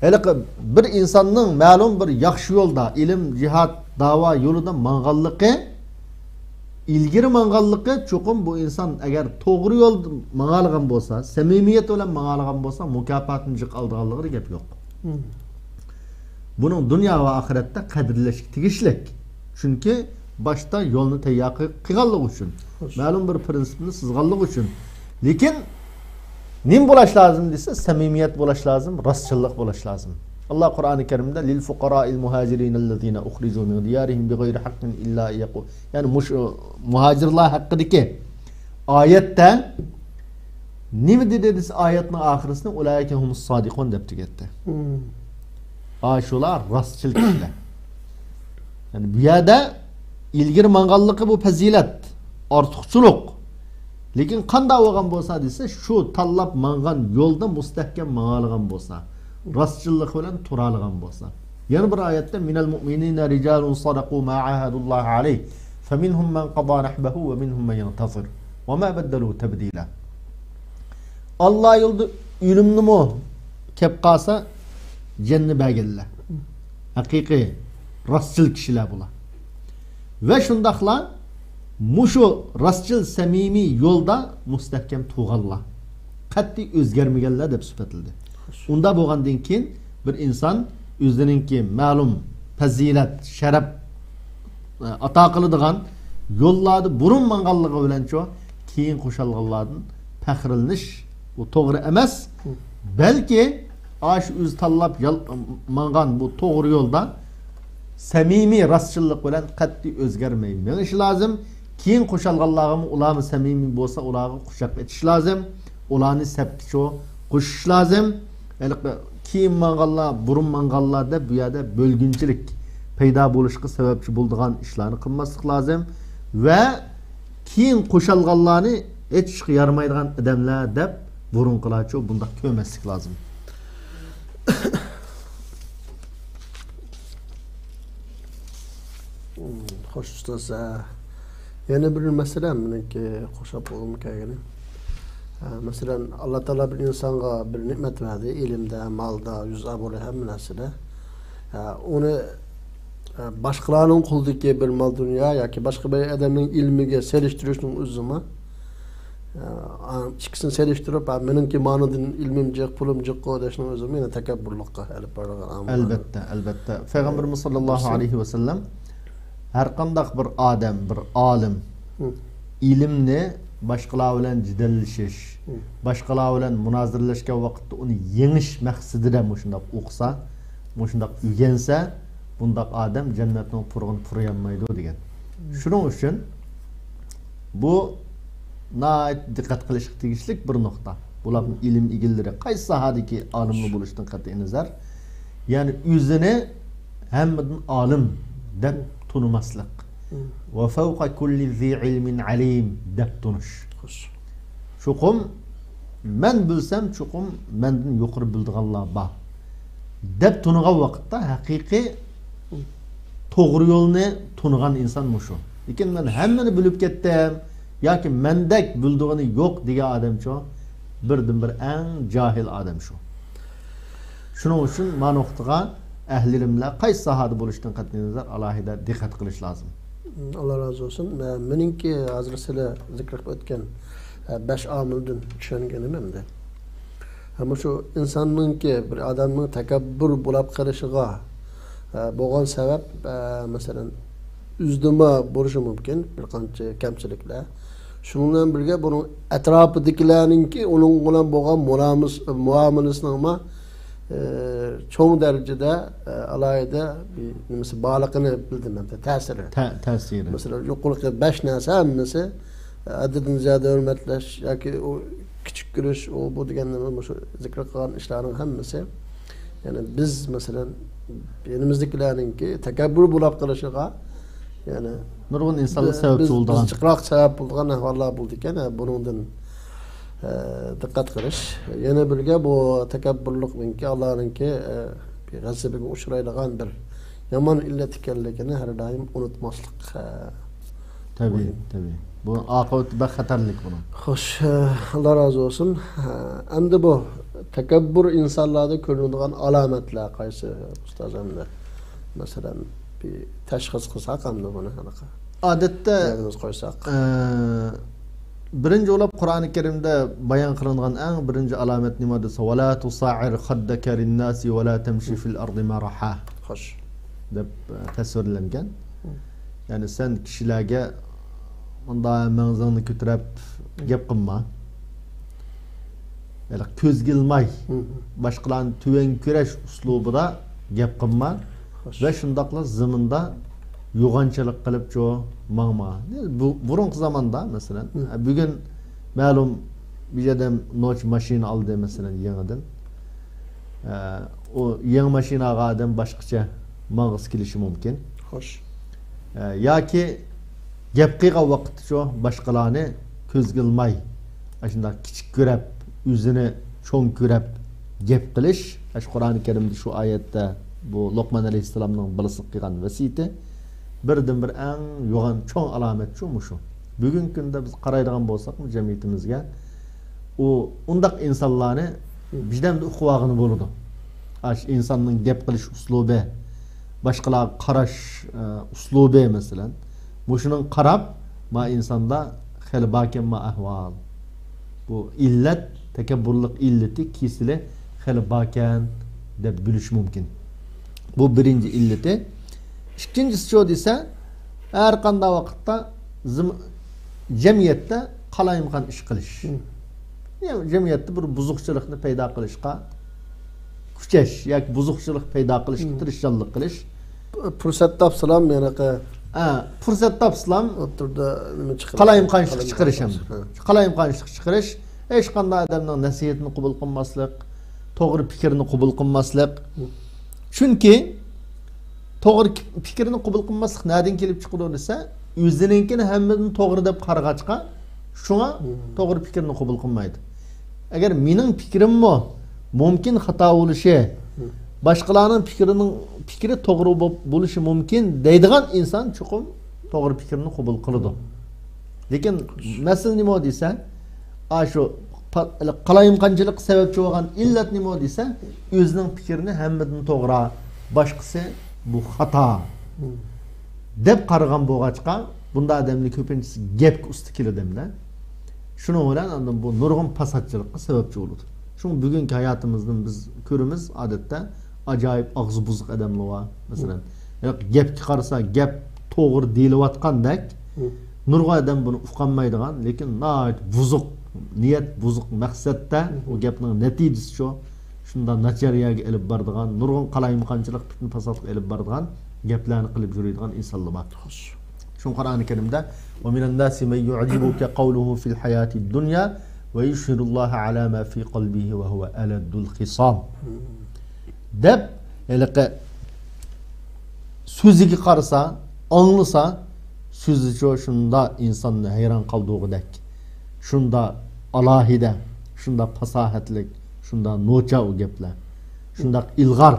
ھېلىقى بىر ئىنساننىڭ مەلۇم بىر ياخشى يولدا، ئىلىم، جىھاد، داۋا يولىدا ماڭغانلىقى، ئىلگىرى ماڭغانلىقى، چوقۇم بۇ ئىنسان ئەگەر توغرا يولدا ماڭالىغان بولسا، سەمىمىيەت بىلەن ماڭالىغان بولسا، مۇكاپاتىنى جىق ئالىدىغانلىقىدا گەپ يوق. بۇنىڭ دۇنيا ۋە ئاخىرەتتە قەدىرلەشكە تېگىشلىك. چۈنكى باشتا يولنى تەييار قىل-، قىلغانلىقى ئۈچۈن، مەلۇم بىر پىرىنسىپنى سىزغانلىقى ئۈچۈن. لېكىن نېمە بولاش لازىم دېسە، سەمىمىيەت بولاش لازىم، راستچىللىق بولاش لازىم. ئاللا قۇرئانى كەرىمدە، لىل فۇقارائىل مۇھاجىرىنەللەزىنە ئۇخرىجۇ مىن دىيارىھىم بىغەيرى ھەققىن ئىللا ئەن يەقۇ-، يەنى مۇشۇ مۇھاجىرلار ھەققىدىكى ئايەتتە نېمە دېدى دېسە، ئايەتنىڭ ئاخىرىسىنى ئۇلائىكە ھۇمۇس سادىقۇن دەپ تۈگەتتى. ئاشۇلار راستچىل كىشىلەر. يەنى بۇ يەردە ئىلگىرى ماڭغانلىقى بۇ پەزىلەت، ئارتۇقچىلىق. لېكىن قانداق بولغان بولسا دېسە، شۇ تاللاپ ماڭغان يولدا مۇستەھكەم ماڭالىغان بولسا، راستچىللىق بىلەن تۇرالىغان بولسا. يەنە بىر ئايەتتە، مىنەل مۇئمىنىنە رىجالۇن سەدەقۇ ما ئاھەدۇللاھە ئەلەيھ، فەمىنھۇم مەن قەزا نەھبەھۇ ۋە مىنھۇم مەن يەنتەزىر، ۋە ما بەددەلۇ تەبدىلە. ئاللا يولىدا ئۆلۈمنىمۇ كەپ قالسا، جەننى بەرگەنلەر. ھەقىقىي راستچىل كىشىلەر بۇلار. ۋە شۇنداقلا مۇشۇ راستچىل، سەمىمىي يولدا مۇستەھكەم تۇرغانلار، قەتئىي ئۆزگەرمىگەنلەر دەپ سۈپەتلىدى. ئۇنداق بولغاندىن كېيىن بىر ئىنسان ئۆزىنىڭكى مەلۇم پەزىلەت، شەرەپ، ئاتا قىلىدىغان يوللاردا بۇرۇن ماڭغانلىقى بىلەنچۇ، كېيىن قوشالغانلاردىن پەخىرلىنىش، بۇ توغرا ئەمەس. بەلكى ئاشۇ ئۆزى تاللاپ يال-، ماڭغان بۇ توغرا يولدا سەمىمىي راستچىللىق بىلەن قەتئىي ئۆزگەرمەي مېڭىشى لازىم. كېيىن قوشالغانلارغىمۇ، ئۇلارمۇ سەمىمىي بولسا، ئۇلارغا قۇچاق ئېچىش لازىم. ئۇلارنى سەپكىچۇ قوشۇش لازىم. ھېلىقى كېيىن ماڭغانلار، بۇرۇن ماڭغانلار دەپ بۇ يەردە بۆلگۈنچىلىك پەيدا بولۇشقا سەۋەبچى بولىدىغان ئىشلارنى قىلماسلىق لازىم. ۋە كېيىن قوشالغانلارنى ھېچ ئىشقا يارىمايدىغان ئادەملەر دەپ بۇرۇنقىلارچۇ بۇنداق كۆرمەسلىك لازىم. خوش ئۇستاز، ھە. يەنە بىر مەسىلە، مېنىڭكى قوشاپ بولغۇم كەلگىنى. ھە، مەسىلەن، ئاللا تائالا بىر ئىنسانغا بىر نېمەت بەردى، ئىلىمدە، مالدا، يۈز ئابرۇي، ھەممە نەرسىدە. ھە، ئۇنى، ھە، باشقىلارنىڭ قولىدىكى بىر مال دۇنيا ياكى باشقا بىر ئادەمنىڭ ئىلمىگە سېلىشتۇرۇشنىڭ ئۆزىمۇ، ئىككىسىنى سېلىشتۇرۇپ، ھە، مېنىڭكى مانىدىن ئىلمىم جىق، پۇلۇم جىققۇ دەشنىڭ ئۆزىمۇ يەنە تەكەببۇرلۇققا ئېلىپ بارىدىغان ئامىللار. ئەلبەتتە، ئەلبەتتە. پەيغەمبىرىمىز ساللاللاھۇ ئەلەيھى ۋەسەللەم، ھەرقانداق بىر ئادەم، بىر ئالىم، ھە، ئىلىمنى باشقىلار بىلەن جېدەللىشىش، ھە، باشقىلار بىلەن مۇنازىرىلەشكەن ۋاقىتتا ئۇنى يېڭىش مەقسىتىدە مۇشۇنداق ئوقۇسا، مۇشۇنداق ئۆگەنسە، بۇنداق ئادەم جەننەتنىڭ پۇرىقىنى پۇرىيالمايدۇ دېگەن. شۇنىڭ ئۈچۈن بۇ ناھايىتى دىققەت قىلىشقا تېگىشلىك بىر نۇقتا. بۇلارنىڭ ئىلىم ئىگىلىرى، قايسى ساھەدىكى ئالىملار بولۇشتىن قەتئىينەزەر، يەنى ئۆزىنى ھەممىدىن ئالىم دەپ تونۇماسلىق. ۋە فەۋقە كۇللى زى ئىلمىن ئەلىم دەپ تونۇش. چوقۇم مەن بىلسەم، چوقۇم مەندىن يۇقىرى بىلىدىغانلار بار دەپ تونۇغان ۋاقىتتا، ھەقىقىي توغرا يولنى تونۇغان ئىنسان مۇشۇ. لېكىن مەن ھەممىنى بىلىپ كەتتىم ياكى مەندەك بىلىدىغىنى يوق دېگەن ئادەمچۇ، بىردىنبىر ئەڭ جاھىل ئادەم شۇ. شۇنىڭ ئۈچۈن ما نۇقتىغا ئەھلى ئىلىملەر قايسى ساھەدە بولۇشتىن قەتئىينەزەر ئالاھىدە دىققەت قىلىش لازىم. ئاللا رازى بولسۇن. مە-، مېنىڭكى ھازىر سىلەر زىكىر قىلىپ ئۆتكەن، ئە، بەش ئامىلدىن چۈشەنگىنىم ئەمدى. ھە، مۇشۇ ئىنساننىڭكى، بىر ئادەمنىڭ تەكەببۇر بولاپ قېلىشىغا، ئە، بولغان سەۋەب، ئە، مەسىلەن، ئۆزىدىمۇ بولۇشى مۇمكىن بىر قانچە كەمچىلىكلەر. شۇنىڭ بىلەن بىرگە بۇنىڭ ئەتراپىدىكىلەرنىڭكى ئۇنىڭ بىلەن بولغان مۇلامىس-، مۇئامىلىسىنىڭمۇ، ئە، چوڭ دەرىجىدە، ئە، ئالاھىدە بىر نېمىسى بارلىقىنى بىلدىم مەن، تەسىرى. تە-، تەسىرى. مەسىلەن، يۇقىرىقى بەش نەرسە ھەممىسى، ئە، ھەددىدىن زىيادە ھۆرمەتلەش ياكى ئۇ كىچىك كۆرۈش، ئۇ بۇ دېگەن نېمە، مۇشۇ زىكىر قىلغان ئىشلارنىڭ ھەممىسى، يەنى بىز، مەسىلەن، يېنىمىزدىكىلەرنىڭكى تەكەببۇر بولاپ قېلىشىغا، يەنى نۇرغۇن ئىنسانلار بىز، سەۋەبچى بىز، بولىدىغان. بىز جىقراق سەۋەب بولىدىغان ئەھۋاللار بولىدىكەن، ھە، بۇنىڭدىن، ئە، دىققەت قىلىش. يەنە بىرگە بۇ تەكەببۇرلۇقنىڭكى، ئاللانىڭكى، ئە، بىر غەزىپىگە ئۇچرايدىغان بىر يامان ئىللەت ئىكەنلىكىنى ھەر دائىم ئۇنتۇماسلىق، ئە، تەبىئىي، مۇھىم. تەبىئىي. بۇ ئاقىۋىتى بەك خەتەرلىك بۇنىڭ. خوش، ئاللا رازى بولسۇن. ئەمدى بۇ تەكەببۇر ئىنسانلاردا كۆرۈنىدىغان ئالامەتلەر قايسى، ئۇستاز؟ ئەمدى مەسىلەن، بىر تەشخىس قىلساق ئەمدى بۇنى، ھېلىقى ئادەتتە، دىياگنوز قويساق. ئە، بىرىنچى بولۇپ قۇرئانى كەرىمدە بايان قىلىنغان ئەڭ بىرىنچى ئالامەت نېمە دېسە، ۋەلا تۇسەئىر خەددەكە لىنناسى ۋەلا تەمشى فىل ئەردى مەرەھا. خوش. دەپ، ئە، تەسۋىرلەنگەن. يەنى سەن كىشىلەرگە مۇنداق مەڭزىڭنى كۆتۈرۈپ گەپ قىلما. يەنى كۆزگە ئىلماي، باشقىلارنى تۆۋەن كۆرۈش ئۇسلۇبىدا گەپ قىلما. خوش. ۋە شۇنداقلا زېمىندا يوغانچىلىق قىلىپچۇ ماڭما. بۇ، بۇرۇنقى زاماندا، مەسىلەن، بۈگۈن مەلۇم بىر ئادەم نوچى ماشىنا ئالدى، مەسىلەن، يېڭىدىن. ئە، ئۇ يېڭى ماشىناغا ئادەم باشقىچە ماڭغۇسى كېلىشى مۇمكىن. خوش. ئە، ياكى گەپ قىلغان ۋاقىتتا شۇ باشقىلارنى كۆزگە ئىلماي، ئاشۇنداق كىچىك كۆرەپ، ئۆزىنى چوڭ كۆرەپ گەپ قىلىش، ئاشۇ قۇرئانى كەرىمدە شۇ ئايەتتە بۇ لوقمان ئەلەيھىسسالامنىڭ بالىسىغا قىلغان ۋەسىيىتى، بىردىنبىر ئەڭ يوغان چوڭ ئالامەت شۇ، مۇشۇ. بۈگۈنكى كۈندە بىز قارايدىغان بولساق، جەمئىيىتىمىزگە ئۇ ئۇنداق ئىنسانلارنى بىردەمدە ئۇقۇۋالغىلى بولىدۇ. ئاشۇ ئىنساننىڭ گەپ قىلىش ئۇسلۇبى، باشقىلارغا قاراش، ئە، ئۇسلۇبى، مەسىلەن، مۇشۇنىڭغا قاراپ، ما ئىنساندا خېلى باركەن ما ئەھۋال. بۇ ئىللەت، تەكەببۇرلۇق ئىللىتى، كېسىلى خېلى باركەن دەپ بىلىش مۇمكىن. بۇ بىرىنچى ئىللىتى. ئىككىنچىسىچۇ دېسە، ھەر قانداق ۋاقىتتا زىم-، جەمئىيەتتە قالايمىقان ئىش قىلىش. مم. يا جەمئىيەتتە بىر بۇزۇقچىلىقنى پەيدا قىلىشقا كۈچەش ياكى بۇزۇقچىلىق پەيدا قىلىشقا مم. تىرىشچانلىق قىلىش. پۇرسەت تاپسىلام يەنە ھە، پۇرسەت تاپسىلام ئوتتۇرىدا نېمە چىقىرىش؟ قالايمىقانچىلىق چىقىرىش ئەمدى. ھە. قالايمىقانچىلىق چىقىرىش، ھېچقانداق ئادەمنىڭ نەسىھەتىنى قوبۇل قىلماسلىق، توغرا پىكىرنى قوبۇل قىلماسلىق. مم. چۈنكى توغرا ك-، پىكىرنى قوبۇل قىلماسلىق نەدىن كېلىپ چىقىدۇ دېسە، ئۆزىنىڭكىنى ھەممىدىن توغرا دەپ قارىغاچقا، شۇڭا مم. توغرا پىكىرنى قوبۇل قىلمايدۇ. ئەگەر مېنىڭ پىكرىممۇ مۇمكىن خاتا بولۇشى، مم. باشقىلارنىڭ پىكرىنىڭ، پىكرى توغرا بولۇپ بولۇشى مۇمكىن دەيدىغان ئىنسان چوقۇم توغرا پىكىرنى قوبۇل قىلىدۇ. لېكىن مەسىلە نېمە دېسە، ئاشۇ پا-، قالايمىقانچىلىققا سەۋەبچى بولغان ئىللەت نېمە دېسە، ئۆزىنىڭ پىكرىنى ھەممىدىن توغرا، باشقىسى بۇ خاتا دەپ قارىغان بولغاچقا، بۇنداق ئادەمنىڭ كۆپىنچىسى گەپكە ئۇستا كېلىدۇ ئەمدى. شۇنىڭ بىلەن ئاندىن بۇ نۇرغۇن پاساتچىلىققا سەۋەبچى بولىدۇ. شۇڭا بۈگۈنكى ھاياتىمىزدىن بىز كۆرىمىز، ئادەتتە ئاجايىپ ئاغزى بۇزۇق ئادەملەر بار. مەسىلەن، ھېلىقى گەپكە قارىسا، گەپ توغرا دېيىلىۋاتقاندەك، نۇرغۇن ئادەم بۇنى ئۇقالمايدىغان، لېكىن ناھايىتى بۇزۇق نىيەت، بۇزۇق مەقسەتتە ئۇ گەپنىڭ نەتىجىسى شۇ. شۇنداق ناچار يەرگە ئېلىپ بارىدىغان، نۇرغۇن قالايمىقانچىلىق، پىتنە-پاساتقا ئېلىپ بارىدىغان گەپلەرنى قىلىپ يۈرىدىغان ئىنسانلار بار. شۇڭا قۇرئانى كەرىمدە، وَمِنَ النَّاسِ مَن يُعْجِبُكَ قَوْلُهُ فِي الْحَيَاةِ الدُّنْيَا وَيُشْهِدُ اللَّهَ عَلَى مَا فِي قَلْبِهِ وَهُوَ أَلَدُّ الْخِصَامِ. دەپ، ھېلىقى سۆزىگە قارىسا، ئاڭلىسا، سۆزىچۇ شۇنداق ئىنساننى ھەيران قالدۇرغۇدەك، شۇنداق ئالاھىدە، شۇنداق پاساھەتلىك، شۇنداق نوچە ئۇ گەپلەر، شۇنداق ئىلغار.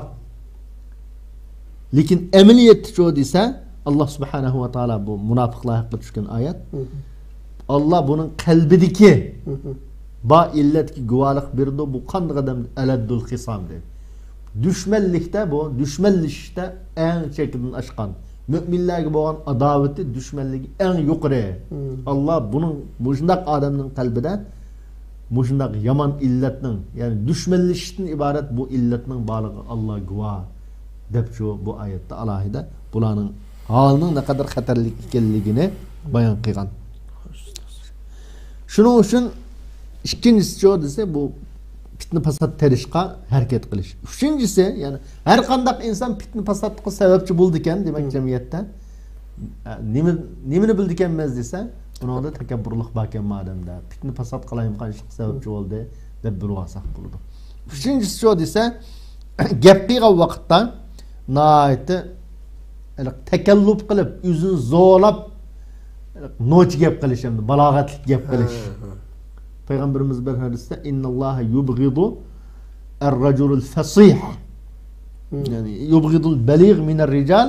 لېكىن ئەمەلىيەتتىچۇ دېسە، ئاللا سۇبھانەھۇ ۋە تائالا، بۇ مۇناپىقلار ھەققىدە چۈشكەن ئايەت. ئاللا بۇنىڭ قەلبىدىكى بار ئىللەتكە گۇۋاھلىق بېرىدۇ، بۇ قانداق ئادەم؟ ئەلەددۇل خىسام دەيدۇ. دۈشمەنلىكتە بۇ، دۈشمەنلىشىشتە ئەڭ چېكىدىن ئاشقان، مۆمىنلەرگە بولغان ئاداۋىتى، دۈشمەنلىكى ئەڭ يۇقىرى. ئاللا بۇنىڭ، مۇشۇنداق ئادەمنىڭ قەلبىدە مۇشۇنداق يامان ئىللەتنىڭ، يەنى دۈشمەنلىشىشتىن ئىبارەت بۇ ئىللەتنىڭ بارلىقىغا ئاللا گۇۋاھ، دەپچۇ بۇ ئايەتتە ئالاھىدە بۇلارنىڭ ھالىنىڭ نەقەدەر خەتەرلىك ئىكەنلىكىنى بايان قىلغان. شۇنىڭ ئۈچۈن ئىككىنچىسىچۇ دېسە، بۇ پىتنە-پاسات تېرىشقا ھەرىكەت قىلىش. ئۈچىنچىسى، يەنى ھەر قانداق ئىنسان پىتنە-پاساتقا سەۋەبچى بولىدىكەن، دېمەك، جەمئىيەتتە. ئە، نېمە، نېمىنى بىلىدىكەنمىز دېسە، بۇنىڭدا تەكەببۇرلۇق باركەن ما ئادەمدە، پىتنە-پاسات، قالايمىقانچىلىققا سەۋەبچى بولدى، دەپ بىلىۋالساق بولىدۇ. ئۈچىنچىسىچۇ دېسە، گەپ قىلغان ۋاقىتتا ناھايىتى ھېلىقى تەكەللۇپ قىلىپ، ئۆزىنى زورلاپ، ھېلىقى نوچى گەپ قىلىش، ئەمدى بالاغەتلىك گەپ قىلىش. ھە، ھە. پەيغەمبىرىمىز بىر ھەدىستە، إِنَّ اللَّهَ يُبْغِضُ الرَّجُلَ الْفَصِيحَ. يەنى، يُبْغِضُ الْبَلِيغَ مِنَ الرِّجَالِ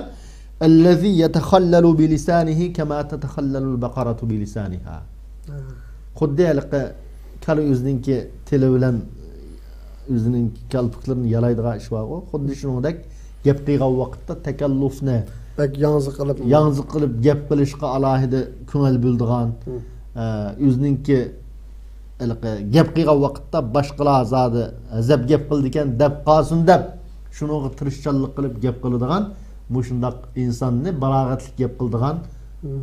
الَّذِي يَتَخَلَّلُ بِلِسَانِهِ كَمَا تَتَخَلَّلُ الْبَقَرَةُ بِلِسَانِهَا. خۇددى ھېلىقى كالا ئۆزىنىڭكى تىلى بىلەن ئۆزىنىڭ كالپۇكلىرىنى يالايدىغان ئىش بارغۇ، خۇددى شۇنىڭدەك گەپ قىلغان ۋاقىتتا تەكەللۇپنى، بەك ياڭزا قىلىپ، ياڭزا قىلىپ گەپ قىلىشقا ئالاھىدە كۆڭۈل بۆلىدىغان، ئە، ئۆزىنىڭكى ھېلىقى گەپ قىلغان ۋاقىتتا باشقىلار زادى غەزەپ گەپ قىلىدىكەن دەپ قالسۇن دەپ، شۇنىڭغا تىرىشچانلىق قىلىپ گەپ قىلىدىغان، مۇشۇنداق ئىنساننى بالاغەتلىك گەپ قىلىدىغان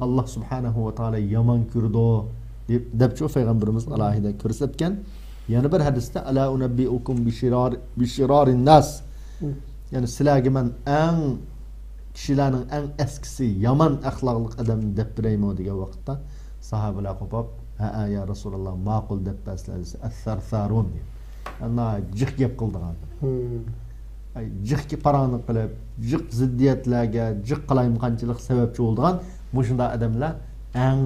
ئاللا سۇبھانەھۇ ۋە تائالا يامان كۆرىدۇ، دەپ، دەپچۇ پەيغەمبىرىمىز ئالاھىدە كۆرسەتكەن. يەنە بىر ھەدىستە، أَلَا أُنَبِّئُكُم بِشِرَارِ، بِشِرَارِ النَّاسِ. يەنى سىلەرگە مەن ئەڭ، كىشىلەرنىڭ ئەڭ ئەسكىسى، يامان ئەخلاقلىق ئادەمنى دەپ بېرەيمۇ دېگەن ۋاقىتتا، ساھابىلەر قوپاپ، ھەئە، يا رەسۇلاللا، ماقۇل دەپ بەرسىلەر دېسە، الثرثارون دېگەن. ناھايىتى جىق گەپ قىلىدىغان. ئاي، جىق پاراڭنى قىلىپ، جىق زىددىيەتلەرگە، جىق قالايمىقانچىلىق سەۋەبچى بولىدىغان مۇشۇنداق ئادەملەر ئەڭ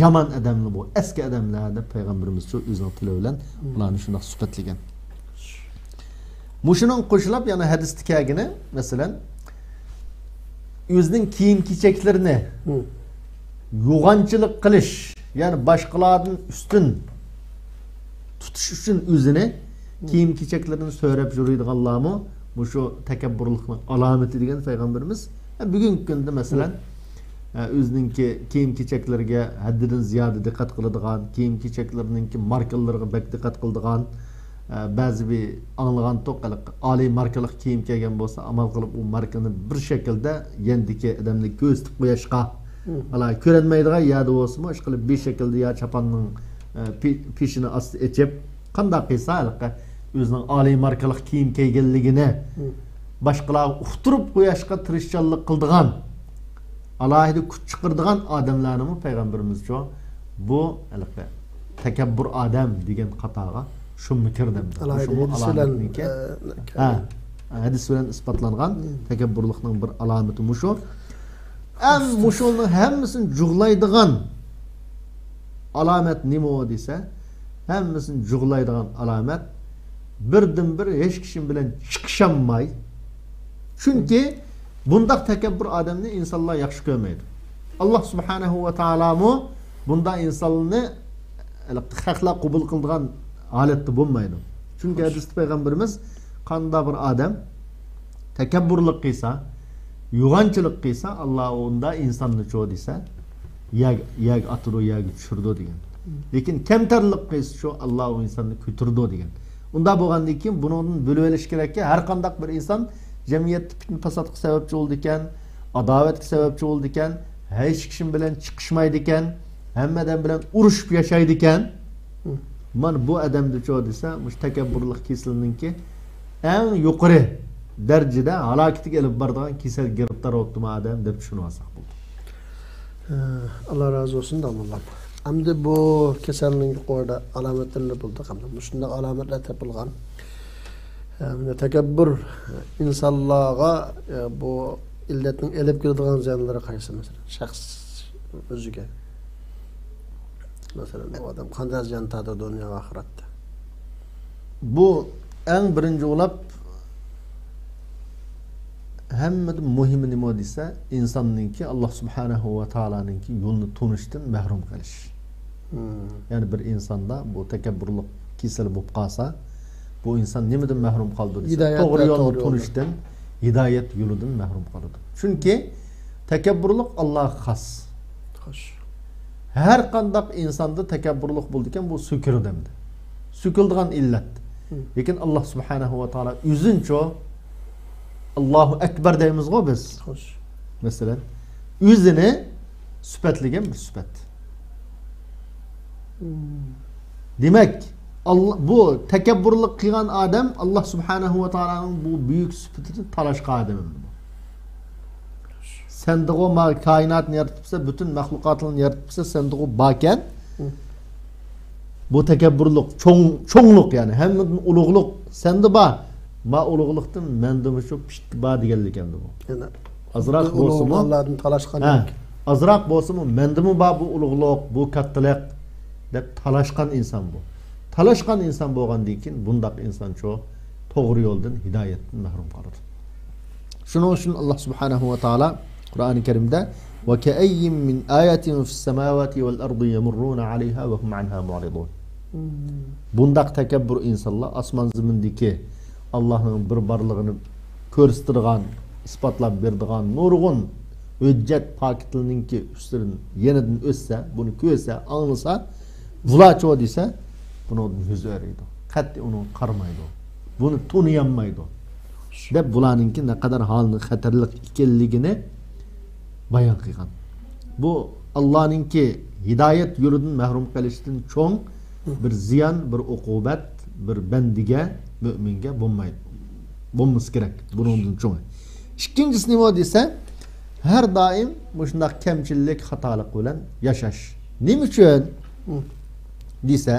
يامان ئادەملەر بۇ، ئەسكى ئادەملەر دەپ پەيغەمبىرىمىزچۇ ئۆزىنىڭ تىلى بىلەن ئۇلارنى شۇنداق سۈپەتلىگەن. مۇشۇنىڭ قوشۇلاپ يەنە ھەدىستە كەلگىنى، مەسىلەن، ئۆزىنىڭ كىيىم-كېچەكلىرىنى يوغانچىلىق قىلىش، يەنى باشقىلاردىن ئۈستۈن تۇتۇش ئۈچۈن ئۆزىنى كىيىم-كېچەكلىرىنى سۆرەپ يۈرىدىغانلارمۇ مۇشۇ تەكەببۇرلۇقنىڭ ئالامىتى دېگەن پەيغەمبىرىمىز. ھە، بۈگۈنكى كۈندە، مەسىلەن، ھە، ئۆزىنىڭكى كىيىم-كېچەكلىرىگە ھەددىدىن زىيادە دىققەت قىلىدىغان، كىيىم-كېچەكلىرىنىڭكى ماركىلىرىغا بەك دىققەت قىلىدىغان، ھە، بەزى بىر ئاڭلىغانتۇق، ھېلىقى ئالىي ماركىلىق كىيىم كىيگەن بولسا، ئامال قىلىپ ئۇ ماركىنى بىر شەكىلدە ياندىكى ئادەملەرگە كۆرسىتىپ قويۇشقا، ئالا كۆرەلمەيدىغان يەردە بولسىمۇ، ئىشقىلىپ بىر شەكىلدە يا چاپاننىڭ، ئە، پې-، پېشىنى ئاستا ئېچىپ، قانداق قىلسا ھېلىقى ئۆزىنىڭ ئالىي ماركىلىق كىيىم كىيگەنلىكىنى باشقىلارغا ئۇقتۇرۇپ قويۇشقا تىرىشچانلىق قىلىدىغان، ئالاھىدە كۈچ چىقىرىدىغان ئادەملەرنىمۇ پەيغەمبىرىمىزچۇ بۇ ھېلىقى تەكەببۇر ئادەم دېگەن قاتارغا شۇمۇ كىردى. ئالاھىدە مۇشۇمۇ ھەدىس بىلەن، ئالامەتنىڭكى، ئە، ھە، ھەدىس بىلەن ئىسپاتلانغان تەكەببۇرلۇقنىڭ بىر ئالامىتى مۇشۇ. ئەم، مۇشۇنىڭ ھەممىسىنى جۇغلايدىغان ئالامەت نېمە دېسە، ھەممىسىنى جۇغلايدىغان ئالامەت بىردىنبىر ھېچ كىشى بىلەن چىقىشالماي. چۈنكى بۇنداق تەكەببۇر ئادەمنى ئىنسانلار ياخشى كۆرمەيدۇ. ئاللا سۇبھانەھۇ ۋە تائالامۇ بۇنداق ئىنساننى خەقلەر قوبۇل قىلىدىغان ھالەتتە بولمايدۇ. چۈنكى ھەدىستە پەيغەمبىرىمىز، قانداق بىر ئادەم تەكەببۇرلۇق قىلسا، يوغانچىلىق قىلسا، ئاللا ئۇنداق ئىنساننى چۇ دېسە، يەرگە، يەرگە ئاتىدۇ، يەرگە چۈشۈرىدۇ دېگەن. لېكىن كەمتەرلىك قىلسا چۇ، ئاللا ئۇ ئىنساننى كۆتۈرىدۇ دېگەن. ئۇنداق بولغاندىن كېيىن بۇنىڭدىن بىلىۋېلىش كېرەككى، ھەر قانداق بىر ئىنسان جەمئىيەتتە پىتنە-پاساتقا سەۋەبچى بولىدىكەن، ئاداۋەتكە سەۋەبچى بولىدىكەن، ھېچ كىشى بىلەن چىقىشمايدىكەن، ھەممە ئادەم بىلەن ئۇرۇشۇپ ياشايدىكەن. مانا بۇ ئادەمدە چۇ دېسە، مۇشۇ تەكەببۇرلۇق كېسىلىنىڭكى ئەڭ يۇقىرى دەرىجىدە ھالاكىتىگە ئېلىپ بارىدىغان كېسەلگە گىرىپتار بولۇپتۇما ئادەم دەپ چۈشىنىۋالساق بولىدۇ. ئە، ئاللا رازى بولسۇن، داموللام. ئەمدى بۇ كېسەلنىڭ يۇقىرىدا ئالامەتلىرىنى بىلدۇق. ئەمدى مۇشۇنداق ئالامەتلەر تېپىلغان. ئە، مانا تەكەببۇر ئىنسانلارغا، ئە، بۇ ئىللەتنىڭ ئېلىپ كېلىدىغان زىيانلىرى قايسى، مەسىلەن؟ شەخس ئۆزىگە. مەسىلەن، بۇ ئادەم قانداق زىيان تارتىدۇ دۇنيا ۋە ئاخىرەتتە؟ بۇ ئەڭ بىرىنچى بولۇپ، ھەممىدىن مۇھىمى نېمە دېسە، ئىنساننىڭكى، ئاللا سۇبھانەھۇ ۋە تائالانىڭكى يولىنى تونۇشتىن مەھرۇم قېلىش. يەنى بىر ئىنساندا بۇ تەكەببۇرلۇق كېسىلى بولۇپ قالسا، بۇ ئىنسان نېمىدىن مەھرۇم قالىدۇ دېسە، ھىدايەت توغرا ۋە يولنى توغرا يولدىن. تونۇشتىن، ھىدايەت يولىدىن مەھرۇم قالىدۇ. چۈنكى تەكەببۇرلۇق ئاللاغا خاس. خوش. ھەر قانداق ئىنساندا تەكەببۇرلۇق بولىدىكەن، بۇ سۆكۈر ئادەمدە. سۆكۈلىدىغان ئىللەت. لېكىن ئاللا سۇبھانەھۇ ۋە تائالا ئۆزىنىچۇ، ئاللاھۇ ئەكبەر دەيمىزغۇ بىز. خوش. مەسىلەن، ئۆزىنى سۈپەتلىگەن بىر سۈپەت. دېمەك، ئاللا، بۇ تەكەببۇرلۇق قىلغان ئادەم ئاللا سۇبھانەھۇ ۋە تائالانىڭ بۇ بۈيۈك سۈپىتىنى تالاشقان ئادەم ئەمدى بۇ. سەندىغۇ ما كائىناتنى يارىتىپسە، پۈتۈن مەخلۇقاتلارنى يارىتىپسە، سەندىغۇ باركەن. بۇ تەكەببۇرلۇق، چوڭ، چوڭلۇق، يەنى ھەممىدىن ئۇلۇغلۇق سەندە بار. ما ئۇلۇغلۇقتىن مەندىمۇ شۇ پىت بار دېگەنلىك ئەمدى بۇ. يەنە ئازراق بولسىمۇ، ئۇلۇغلىقلاردىن تالاشقان ھە، ئازراق بولسىمۇ، مەندىمۇ بار بۇ ئۇلۇغلۇق، بۇ كاتتىلىق دەپ تالاشقان ئىنسان بۇ. تالاشقان ئىنسان بولغاندىن كېيىن، بۇنداق ئىنسانچۇ توغرا يولدىن، ھىدايەتتىن مەھرۇم قالىدۇ. شۇنىڭ ئۈچۈن ئاللا سۇبھانەھۇ ۋە تائالا قۇرئانى كەرىمدە، «وكأين من آية في السماوات والأرض يمرون عليها وهم عنها معرضون.» بۇنداق تەكەببۇر ئىنسانلار ئاسمان زېمىندىكى ئاللانىڭ بىر بارلىقىنى كۆرسىتىدىغان، ئىسپاتلاپ بېرىدىغان نۇرغۇن ھۆججەت پاكىتلىرىنىڭكى ئۈستىدىن يېنىدىن ئۆتسە، بۇنى كۆرسە، ئاڭلىسا، بۇلارچۇ دېسە، بۇنىڭدىن يۈز ئۆرۈيدۇ. قەتئىي ئۇنىڭغا قارىمايدۇ. بۇنى تونۇيالمايدۇ. دەپ بۇلارنىڭكى نەقەدەر ھالىنىڭ خەتەرلىك ئىكەنلىكىنى بايان قىلغان. بۇ ئاللانىڭكى ھىدايەت يولىدىن مەھرۇم قېلىشتىن چوڭ بىر زىيان، بىر ئوقۇبەت، بىر بەندىگە، مۆمىنگە بولماي، بولمىسا كېرەك. بۇنىڭدىن چوڭى. ئىككىنچىسى نېمە دېسە، ھەر دائىم مۇشۇنداق كەمچىللىك، خاتالىق بىلەن ياشاش. نېمە ئۈچۈن دېسە،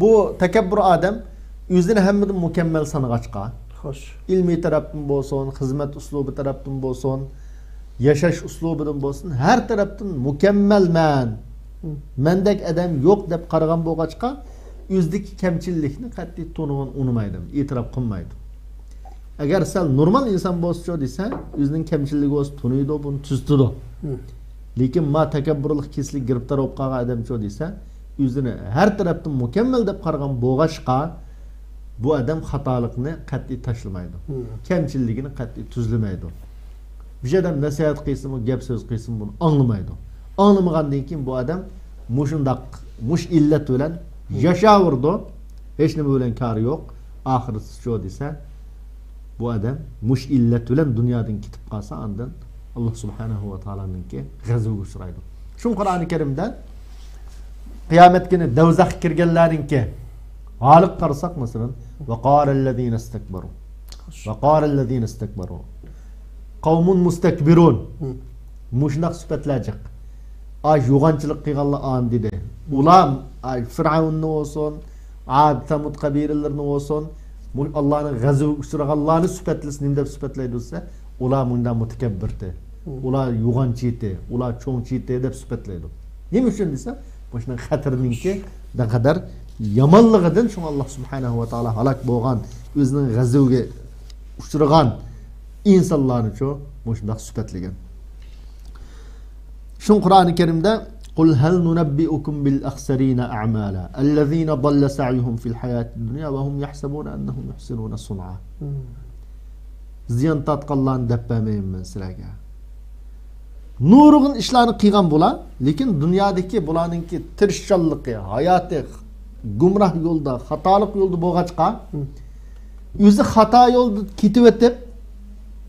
بۇ تەكەببۇر ئادەم ئۆزىنى ھەممىدىن مۇكەممەل سانىغاچقا، خوش. ئىلمىي تەرەپتىن بولسۇن، خىزمەت ئۇسلۇبى تەرەپتىن بولسۇن، ياشاش ئۇسلۇبىدىن بولسۇن، ھەر تەرەپتىن مۇكەممەلمەن، مەندەك ئادەم يوق دەپ قارىغان بولغاچقا، ئۆزىدىكى كەمچىللىكنى قەتئىي تونۇغىنى ئۇنىمايدۇ، ئېتىراپ قىلمايدۇ. ئەگەر سەل نورمال ئىنسان بولسىچۇ دېسە، ئۆزىنىڭ كەمچىللىكى بولسا تونۇيدۇ، بۇنى تۈزىتىدۇ. لېكىن ما تەكەببۇرلۇق كېسىلىگە گىرىپتار بولۇپ قالغان ئادەمچۇ دېسە، ئۆزىنى ھەر تەرەپتىن مۇكەممەل دەپ قارىغان بولغاچقا، بۇ ئادەم خاتالىقنى قەتئىي تاشلىمايدۇ. كەمچىللىكىنى قەتئىي تۈزلىمەيدۇ. بىر ئادەم نەسىھەت قىلسىمۇ، گەپ سۆز قىلسىمۇ، بۇنى ئاڭلىمايدۇ. ئاڭلىمىغاندىن كېيىن بۇ ئادەم مۇشۇنداق، مۇش ئىللەت بىلەن ياشاۋېرىدۇ. ھېچ نېمە بىلەن كارى يوق. ئاخىرىسىچۇ دېسە، بۇ ئادەم مۇش ئىللەت بىلەن دۇنيادىن كېتىپ قالسا، ئاندىن ئاللا سۇبھانەھۇ ۋە تائالانىڭكى غەزىۋىگە ئۇچرايدۇ. شۇڭا قۇرئانى كەرىمدە قىيامەت كۈنى دەۋزەخكە كىرگەنلەرنىڭكى ھالىغا قارىساق، مەسىلەن، ۋە قالەللەزىنە ئىستەكبەرۇ. ۋە قالەللەزىنە ئىستەكبەرۇ. قەۋمۇن مۇستەكبىرۇن. مۇشۇنداق سۈپەتلەر جىق. ئاش يوغانچىلىق قىلغانلار ئانى دېدى. ئۇلار، ئاي، فىرئەۋننى بولسۇن، ئاد، سەمۇد قەبىلىلىرىنى بولسۇن، مۇ-، ئاللانىڭ غەزىۋىگە ئۇچرىغانلارنى سۈپەتلىسە، نېمە دەپ سۈپەتلەيدۇ دېسە، ئۇلار مۇنداق مۇتەكەببىرتى، ئۇلار يوغانچىتى، ئۇلار چوڭچىتى دەپ سۈپەتلەيدۇ. نېمە ئۈچۈن دېسە، مۇشۇنىڭ خەتىرىنىڭكى نەقەدەر يامانلىقىدىن، شۇڭا ئاللا سۇبھانەھۇ ۋە تائالا ھالاك بولغان، ئۆزىنىڭ غەزىۋىگە ئۇچرىغان ئىنسانلارنىچۇ مۇشۇنداق سۈپەتلىگەن. شۇڭا قۇرئانى كەرىمدە، قۇل ھەل نۇنەببىئۇكۇم بىل ئەخسەرىنە ئەمالا، ئەللەزىنە ضەللە سەئيۇھۇم فىل ھاياتىد دۇنيا ۋە ھۇم يەھسەبۇنە ئەننەھۇم يۇھسىنۇنە سۇنئا. زىيان تارتقانلارنى دەپ بەرمەيمەن مەن سىلەرگە. نۇرغۇن ئىشلارنى قىلغان بۇلار، لېكىن دۇنيادىكى بۇلارنىڭكى تىرىشچانلىقى، ھاياتى گۇمراھ يولدا، خاتالىق يولدا بولغاچقا، ئۆزى خاتا يولدا كېتىۋېتىپ،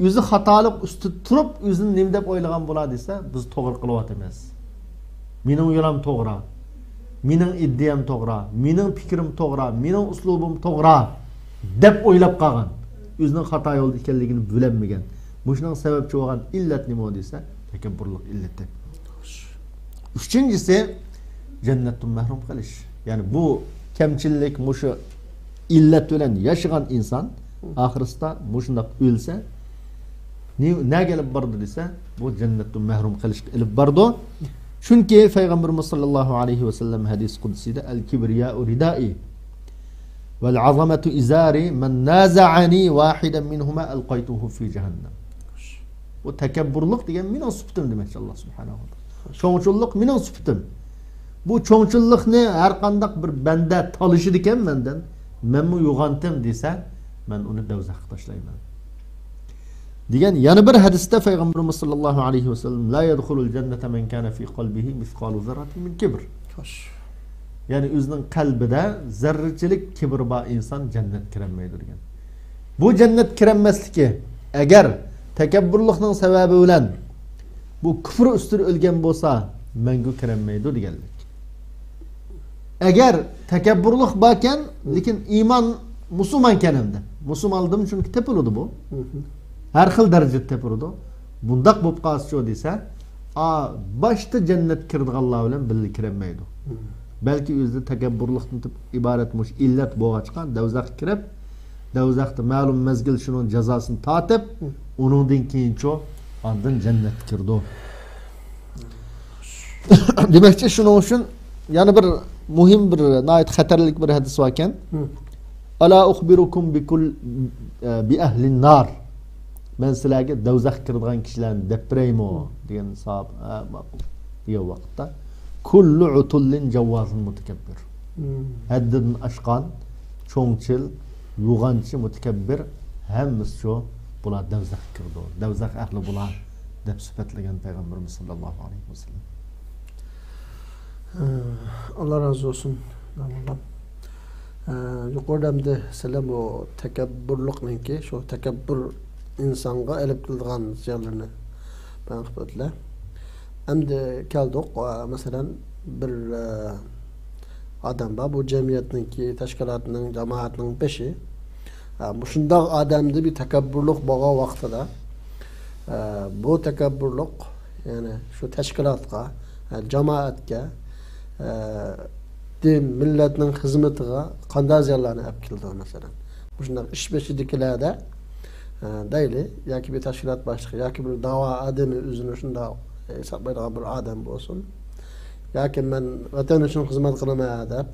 ئۆزى خاتالىق ئۈستىدە تۇرۇپ، ئۆزىنى نېمە دەپ ئويلىغان بولا دېسە، بىز توغرا قىلىۋاتىمىز. مېنىڭ يولۇم توغرا، مېنىڭ ئىدىيەم توغرا، مېنىڭ پىكرىم توغرا، مېنىڭ ئۇسلۇبۇم توغرا دەپ ئويلاپ قالغان. ئۆزىنىڭ خاتا يولدا ئىكەنلىكىنى بىلەلمىگەن. مۇشۇنىڭ سەۋەبچى بولغان ئىللەت نېمە دېسە، تەكەببۇرلۇق ئىللىتى. ئۈچىنچىسى، جەننەتتىن مەھرۇم قېلىش. يەنى بۇ كەمچىللىك، مۇشۇ ئىللەت بىلەن ياشىغان ئىنسان ئاخىرسىدا مۇشۇنداق ئۆلسە، نە-، نەگە ئېلىپ بارىدۇ دېسە، بۇ جەننەتتىن مەھرۇم قېلىشقا ئېلىپ بارىدۇ. چۈنكى پەيغەمبىرىمىز ساللاللاھۇ ئەلەيھى ۋەسەللەم ھەدىس قۇدسىيدا، ئەل كىبرىيائۇ رىدائى ۋەل ئەزەمەتۇ ئىزارى مەن نازەئەنى ۋاھىدەن مىنھۇما ئەلقەيتۇھۇ فى جەھەننەم. بۇ تەكەببۇرلۇق دېگەن مېنىڭ سۈپىتىم دېمەكچى ئاللا سۇبھانەھۇ ۋە تائالا. چوڭچىللىق مېنىڭ سۈپىتىم. بۇ چوڭچىللىقنى ھەر قانداق بىر بەندە تالىشىدىكەن مەندىن، مەنمۇ يوغانتىم دېسە، مەن ئۇنى دەۋزەخكە تاشلايمەن. دېگەن يەنە بىر ھەدىستە پەيغەمبىرىمىز ساللاللاھۇ ئەلەيھى ۋەسەللەم، لا يەدخۇلۇل جەننەتە مەن كانە فى قەلبىھى مىسقالۇ زەررەتىن مىن كىبر. خوش. يەنى ئۆزىنىڭ قەلبىدە زەررىچىلىك كىبىر بار ئىنسان جەننەتكە كىرەلمەيدۇ دېگەن. بۇ جەننەتكە كىرەلمەسلىكى، ئەگەر تەكەببۇرلۇقنىڭ سەۋەبى بىلەن بۇ كۇفر ئۈستىدە ئۆلگەن بولسا، مەڭگۈ كىرەلمەيدۇ دېگەنلىك. ئەگەر تەكەببۇرلۇق باركەن، لېكىن ئىمان، مۇسۇلمانكەن ئەمدى. مۇسۇلمانلاردىن چۈنكى تېپىلىدۇ بۇ. ھەر خىل دەرىجىدە تېپىلىدۇ. بۇنداق بولۇپ قالسىچۇ دېسە، ئا، باشتا جەننەتكە كىرىدىغانلار بىلەن بىللە كىرەلمەيدۇ. بەلكى ئۆزىدە تەكەببۇرلۇقتىن تېپ-، ئىبارەت مۇشۇ ئىللەت بولغاچقا، دەۋزەخكە كىرىپ، دەۋزەختە مەلۇم مەزگىل شۇنىڭ جازاسىنى تارتىپ، ئۇنىڭدىن كېيىنچۇ ئاندىن جەننەتكە كىرىدۇ. دېمەكچى، شۇنىڭ ئۈچۈن يەنە بىر مۇھىم، بىر ناھايىتى خەتەرلىك بىر ھەدىس باركەن. ئالا ئۇخبىرۇكۇم بىكۇل، بىئەھلىن نار. مەن سىلەرگە دەۋزەخكە كىرىدىغان كىشىلەرنى دەپ بېرەيمۇ؟ دېگەن ساھابە، ھە، ماقۇل، دېگەن ۋاقىتتا، كۇللۇ ئۇتۇللىن جەۋۋازىن مۇتەكەببىر. ھەددىدىن ئاشقان، چوڭچىل، يوغانچى، مۇتەكەببىر، ھەممىسىچۇ بۇلار دەۋزەخكە كىرىدۇ، دەۋزەخ ئەھلى بۇلار، دەپ سۈپەتلىگەن پەيغەمبىرىمىز ساللاللاھۇ ئەلەيھى ۋەسەللەم. ئاللا رازى بولسۇن، داموللام. ئە، يۇقىرىدا ئەمدى سىلەر بۇ تەكەببۇرلۇقنىڭكى، شۇ تەكەببۇر ئىنسانغا ئېلىپ كېلىدىغان زىيانلىرىنى بايان قىلىپ ئۆتتىلەر. ئەمدى كەلدۇق، ئە، مەسىلەن، بىر، ئە، ئادەم بار، بۇ جەمئىيەتنىڭكى، تەشكىلاتنىڭ، جامائەتنىڭ بېشى. ئە، مۇشۇنداق ئادەمدە بىر تەكەببۇرلۇق بولغان ۋاقتىدا، ئە، بۇ تەكەببۇرلۇق، يەنى شۇ تەشكىلاتقا، ئە، جامائەتكە، ئە، دىن، مىللەتنىڭ خىزمىتىغا قانداق زىيانلارنى ئەپ كېلىدۇ، مەسىلەن؟ مۇشۇنداق ئىش بېشىدىكىلەردە ئە، دەيلى، ياكى بىر تەشكىلات باشلىقى ياكى بىر داۋا ئادىمى، ئۆزىنى شۇنداق ھېسابلايدىغان بىر ئادەم بولسۇن، ياكى مەن ۋەتەن ئۈچۈن خىزمەت قىلىمەن دەپ،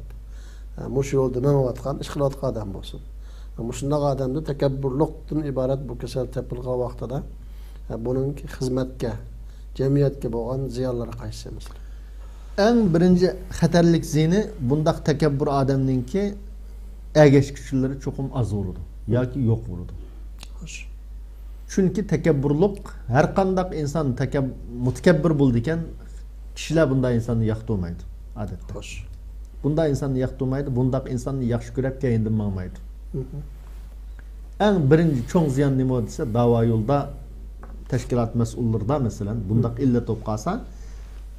ئە، مۇشۇ يولدا مېڭىۋاتقان، ئىش قىلىۋاتقان ئادەم بولسۇن. مۇشۇنداق ئادەمدە تەكەببۇرلۇقتىن ئىبارەت بۇ كېسەل تېپىلغان ۋاقتىدا، ئە، بۇنىڭ خىزمەتكە، جەمئىيەتكە بولغان زىيانلىرى قايسى، مەسىلەن؟ ئەڭ بىرىنچى خەتەرلىك زىيىنى، بۇنداق تەكەببۇر ئادەمنىڭكى ئەگەشكۈچىلىرى چوقۇم ئاز بولىدۇ ياكى يوق بولىدۇ. خوش. چۈنكى تەكەببۇرلۇق، ھەر قانداق ئىنسان تەكەب-، مۇتەكەببىر بولىدىكەن، كىشىلەر بۇنداق ئىنساننى ياقتۇرمايدۇ، ئادەتتە. خوش. بۇنداق ئىنساننى ياقتۇرمايدۇ، بۇنداق ئىنساننى ياخشى كۆرۈپ كەينىدىن ماڭمايدۇ. مم. ئەڭ بىرىنچى چوڭ زىيان نېمە دېسە، داۋا يولىدا تەشكىلات مەسئۇللىرىدا، مەسىلەن، بۇنداق مم. ئىللەت بولۇپ قالسا،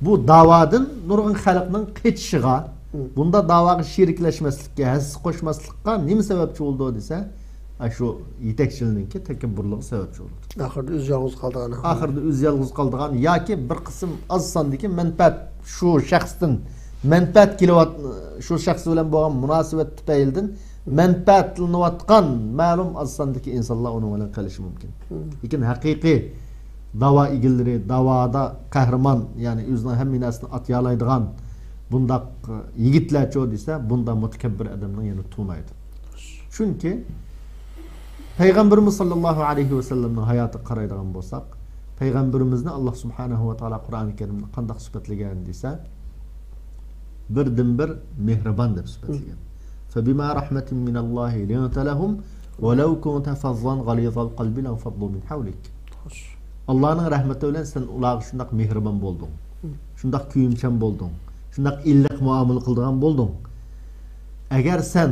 بۇ داۋادىن نۇرغۇن خەلقنىڭ قېچىشىغا، مم. بۇنداق داۋاغا شېرىكلەشمەسلىككە، ھەسسە قوشماسلىققا نېمە سەۋەبچى بولىدۇ دېسە، ئاشۇ يېتەكچىلىرىنىڭكى تەكەببۇرلۇقى سەۋەبچى بولىدۇ. ئاخىردا ئۆزى يالغۇز قالىدىغان ئەھۋال. ئاخىردا ئۆزى يالغۇز قالىدىغان ياكى بىر قىسىم ئاز ساندىكى مەنپەئەت، شۇ شەخستىن مەنپەئەت كېلىۋات-، شۇ شەخس بىلەن بولغان مۇناسىۋەت تۈپەيلىدىن مەنپەئەتلىنىۋاتقان مەلۇم ئاز ساندىكى ئىنسانلار ئۇنىڭ بىلەن قېلىشى مۇمكىن. مم. لېكىن ھەقىقىي داۋا ئىگىلىرى، داۋادا قەھرىمان، يەنى ئۆزىنىڭ ھەممە نەرسىنى ئاتىيالايدىغان بۇنداق يىگىتلەرچۇ دېسە، بۇنداق مۇتەكەببىر ئادەمنىڭ يەنە تۇرمايدۇ. چۈنكى پەيغەمبىرىمىز ساللاللاھۇ ئەلەيھى ۋەسەللەمنىڭ ھاياتىغا قارايدىغان بولساق، پەيغەمبىرىمىزنى ئاللا سۇبھانەھۇ ۋە تائالا قۇرئانى كەرىمدە قانداق سۈپەتلىگەن دېسە، بىردىنبىر مېھرىبان دەپ سۈپەتلىگەن. فَبِمَا رَحْمَةٍ مِّنَ اللَّهِ لِنْتَ لَهُمْ وَلَوْ كُنْتَ فَظًّا غَلِيظَ الْقَلْبِ لَانْفَضُّوا مِنْ حَوْلِكَ. خوش. ئاللانىڭ رەھمىتى بىلەن سەن ئۇلارغا شۇنداق مېھرىبان بولدۇڭ، مم. شۇنداق كۆيۈمچان بولدۇڭ، شۇنداق ئىللىق مۇئامىلە قىلىدىغان بولدۇڭ. ئەگەر سەن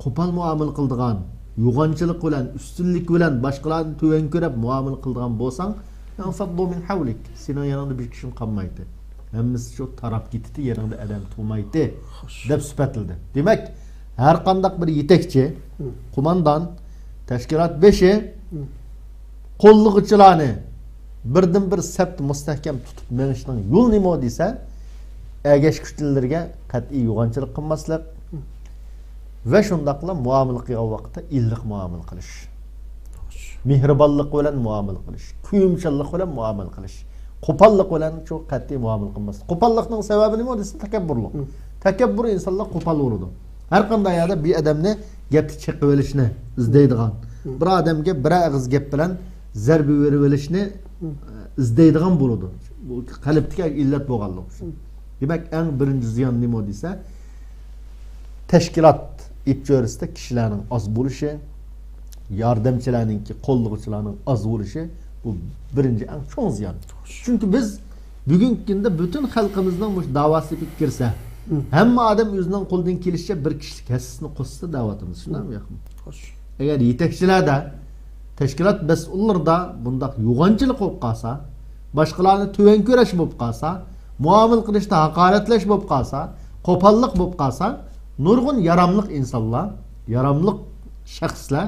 قوپال مۇئامىلە قىلىدىغان، يوغانچىلىق بىلەن، ئۈستۈنلۈك بىلەن باشقىلارنى تۆۋەن كۆرۈپ مۇئامىلە قىلىدىغان بولساڭ، لانفضوا من حولك، سېنىڭ يېنىڭدا بىر كىشىمۇ قالمايتتى. ھەممىسى شۇ تاراپ كېتىتتى، يېنىڭدا ئادەم تۇرمايتتى، خوش. دەپ سۈپەتلىدى. دېمەك، ھەر قانداق بىر يېتەكچى، مم. قوماندان، تەشكىلات بېشى، مم. قوللىغۇچىلارنى بىردىنبىر سەپتە مۇستەھكەم تۇتۇپ مېڭىشنىڭ يولى نېمە دېسە، ئەگەشكۈچىلىرىگە قەتئىي يوغانچىلىق قىلماسلىق، مم. ۋە شۇنداقلا مۇئامىلە قىلغان ۋاقىتتا ئىللىق مۇئامىلە قىلىش، مېھرىبانلىق بىلەن مۇئامىلە قىلىش، كۆيۈمچانلىق بىلەن مۇئامىلە قىلىش، قوپاللىق بىلەن شۇ قەتئىي مۇئامىلە قىلماسلىق. قوپاللىقنىڭ سەۋەبى نېمە دېسە، تەكەببۇرلۇق. مم. تەكەببۇر ئىنسانلار قوپال بولىدۇ. ھەر قانداق يەردە بىر ئادەمنى گەپتە چېقىۋېلىشنى ئىزدەيدىغان، مم. بىر ئادەمگە بىرەر ئېغىز گەپ بىلەن زەربە بېرىۋېلىشنى، مم. ئە، ئىزدەيدىغان بولىدۇ. بۇ قەلبتىكى ئىللەت بولغانلىقى ئۈچۈن. مم. دېمەك، ئەڭ بىرىنچى زىيان نېمە دېسە، تەشكىلات ئىپچۆرىسىدە كىشىلەرنىڭ ئاز بولۇشى، ياردەمچىلەرنىڭكى، قوللىغۇچىلارنىڭ ئاز بولۇشى، بۇ بىرىنچى ئەڭ چوڭ زىيان. چۈنكى بىز بۈگۈنكى كۈندە پۈتۈن خەلقىمىزنىڭ مۇشۇ داۋاسىغا كىرسە، مم. ھەممە ئادەم ئۆزىنىڭ قولىدىن كېلىشىچە بىر كىشىلىك ھەسسىسىنى قوشسا دەۋاتىمىز، شۇنداقمۇ ياقمۇ؟ خوش. ئەگەر يېتەكچىلەردە، تەشكىلات مەسئۇللىرىدا بۇنداق يوغانچىلىق بولۇپ قالسا، باشقىلارنى تۆۋەن كۆرۈش بولۇپ قالسا، مۇئامىلە قىلىشتا ھاقارەتلەش بولۇپ قالسا، قوپاللىق بولۇپ قالسا، نۇرغۇن ياراملىق ئىنسانلار، ياراملىق شەخسلەر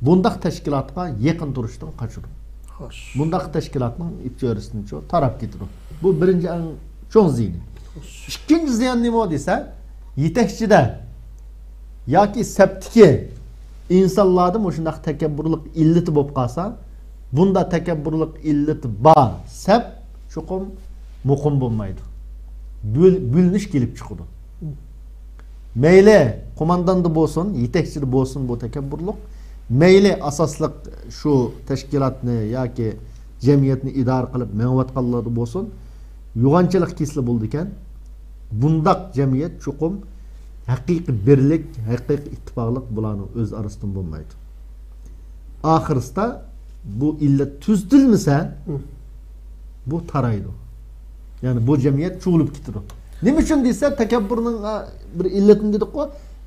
بۇنداق تەشكىلاتقا يېقىن تۇرۇشتىن قاچىدۇ. خوش. بۇنداق تەشكىلاتنىڭ ئىپچۆرىسىدىن شۇ تاراپ كېتىدۇ. بۇ بىرىنچى ئەڭ چوڭ زىيىنى. خوش. ئىككىنچى زىيان نېمە دېسە، يېتەكچىدە ياكى سەپتىكى ئىنسانلاردا مۇشۇنداق تەكەببۇرلۇق ئىللىتى بولۇپ قالسا، بۇنداق تەكەببۇرلۇق ئىللىتى بار سەپ چوقۇم مۇقىم بولمايدۇ. بۆل-، بۆلۈنۈش كېلىپ چىقىدۇ. مەيلى قومانداندا بولسۇن، يېتەكچىدە بولسۇن بۇ تەكەببۇرلۇق، مەيلى ئاساسلىق شۇ تەشكىلاتنى ياكى جەمئىيەتنى ئىدارە قىلىپ مېڭىۋاتقانلاردا بولسۇن، يوغانچىلىق كېسىلى بولىدىكەن. بۇنداق جەمئىيەت چوقۇم ھەقىقىي بىرلىك، ھەقىقىي ئىتتىپاقلىق بۇلارنىڭ ئۆز ئارىسىدىن بولمايدۇ. ئاخىرسىدا بۇ ئىللەت تۈزىتىلمىسە، مم. بۇ تارايدۇ. يەنى بۇ جەمئىيەت چۇۋۇلۇپ كېتىدۇ. نېمە ئۈچۈن دېسە، تەكەببۇرنىڭ، ئا، بىر ئىللىتىنى دېدۇققۇ،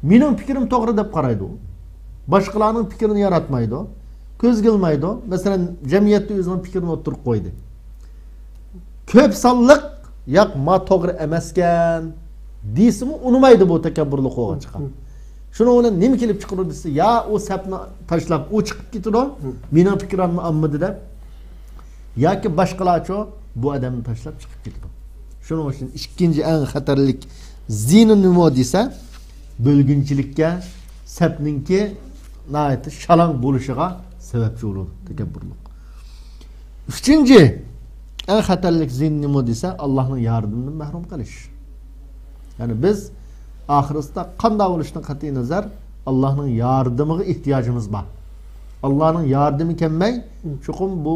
مېنىڭ پىكرىم توغرا دەپ قارايدۇ. باشقىلارنىڭ پىكرىنى ياراتمايدۇ. كۆزگە ئىلمايدۇ. مەسىلەن، جەمئىيەتتە ئۆزىنىڭ پىكرىنى ئوتتۇرىغا قويدى. كۆپ سانلىق، ياق، ما توغرا ئەمەسكەن دېسىمۇ ئۇنىمايدۇ بۇ تەكەببۇرلۇق بولغاچقا. مم. شۇنىڭ بىلەن نېمە كېلىپ چىقىدۇ دېسە، يا ئۇ سەپنى تاشلاپ ئۇ چىقىپ كېتىدۇ، مم. مېنىڭ پىكرىمنى ئالمىدى دەپ، ياكى باشقىلارچۇ بۇ ئادەمنى تاشلاپ چىقىپ كېتىدۇ. شۇنىڭ ئۈچۈن ئىككىنچى ئەڭ خەتەرلىك زىيىنى نېمە دېسە، بۆلگۈنچىلىككە، سەپنىڭكى ناھايىتى شالاڭ بولۇشىغا سەۋەبچى بولىدۇ تەكەببۇرلۇق. ئۈچىنچى، ئەڭ خەتەرلىك زىيىن نېمە دېسە، ئاللانىڭ ياردىمىدىن مەھرۇم قېلىش. يەنى بىز ئاخىرىسىدا قانداق بولۇشىدىن قەتئىينەزەر، ئاللانىڭ ياردىمىغا ئېھتىياجىمىز بار. ئاللانىڭ ياردىمى كەلمەي، چوقۇم بۇ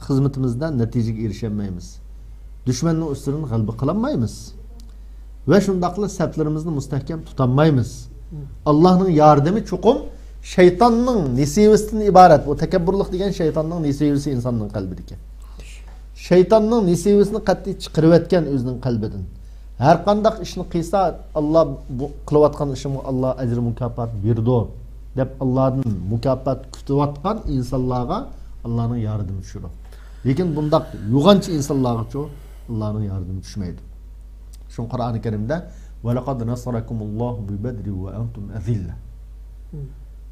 خىزمىتىمىزدە نەتىجىگە ئېرىشەلمەيمىز. دۈشمەننىڭ ئۈستىدىن غەلىبە قىلالمايمىز. ۋە شۇنداقلا سەپلىرىمىزنى مۇستەھكەم تۇتالمايمىز. ئاللانىڭ ياردىمى چوقۇم شەيتاننىڭ نېسىۋىسىدىن ئىبارەت. بۇ تەكەببۇرلۇق دېگەن شەيتاننىڭ نېسىۋىسى ئىنساننىڭ قەلبىدىكى. شەيتاننىڭ نېسىۋىسىنى قەتئىي چىقىرىۋەتكەن ئۆزىنىڭ قەلبىدىن. ھەر قانداق ئىشنى قىلسا، ئاللا بۇ قىلىۋاتقان ئىشىمغا ئاللا ئەجىر مۇكاپات بېرىدۇ، دەپ ئاللادىن مۇكاپات كۈتۈۋاتقان ئىنسانلارغا ئاللانىڭ ياردىمى چۈشىدۇ. لېكىن بۇنداق يوغانچى ئىنسانلارغىچۇ ئاللانىڭ ياردىمى چۈشمەيدۇ. شۇڭا قۇرئانى كەرىمدە، ۋەلەقەد نەسەرەكۇمۇللاھۇ بىبەدرىن ۋە ئەنتۇم ئەزىللە.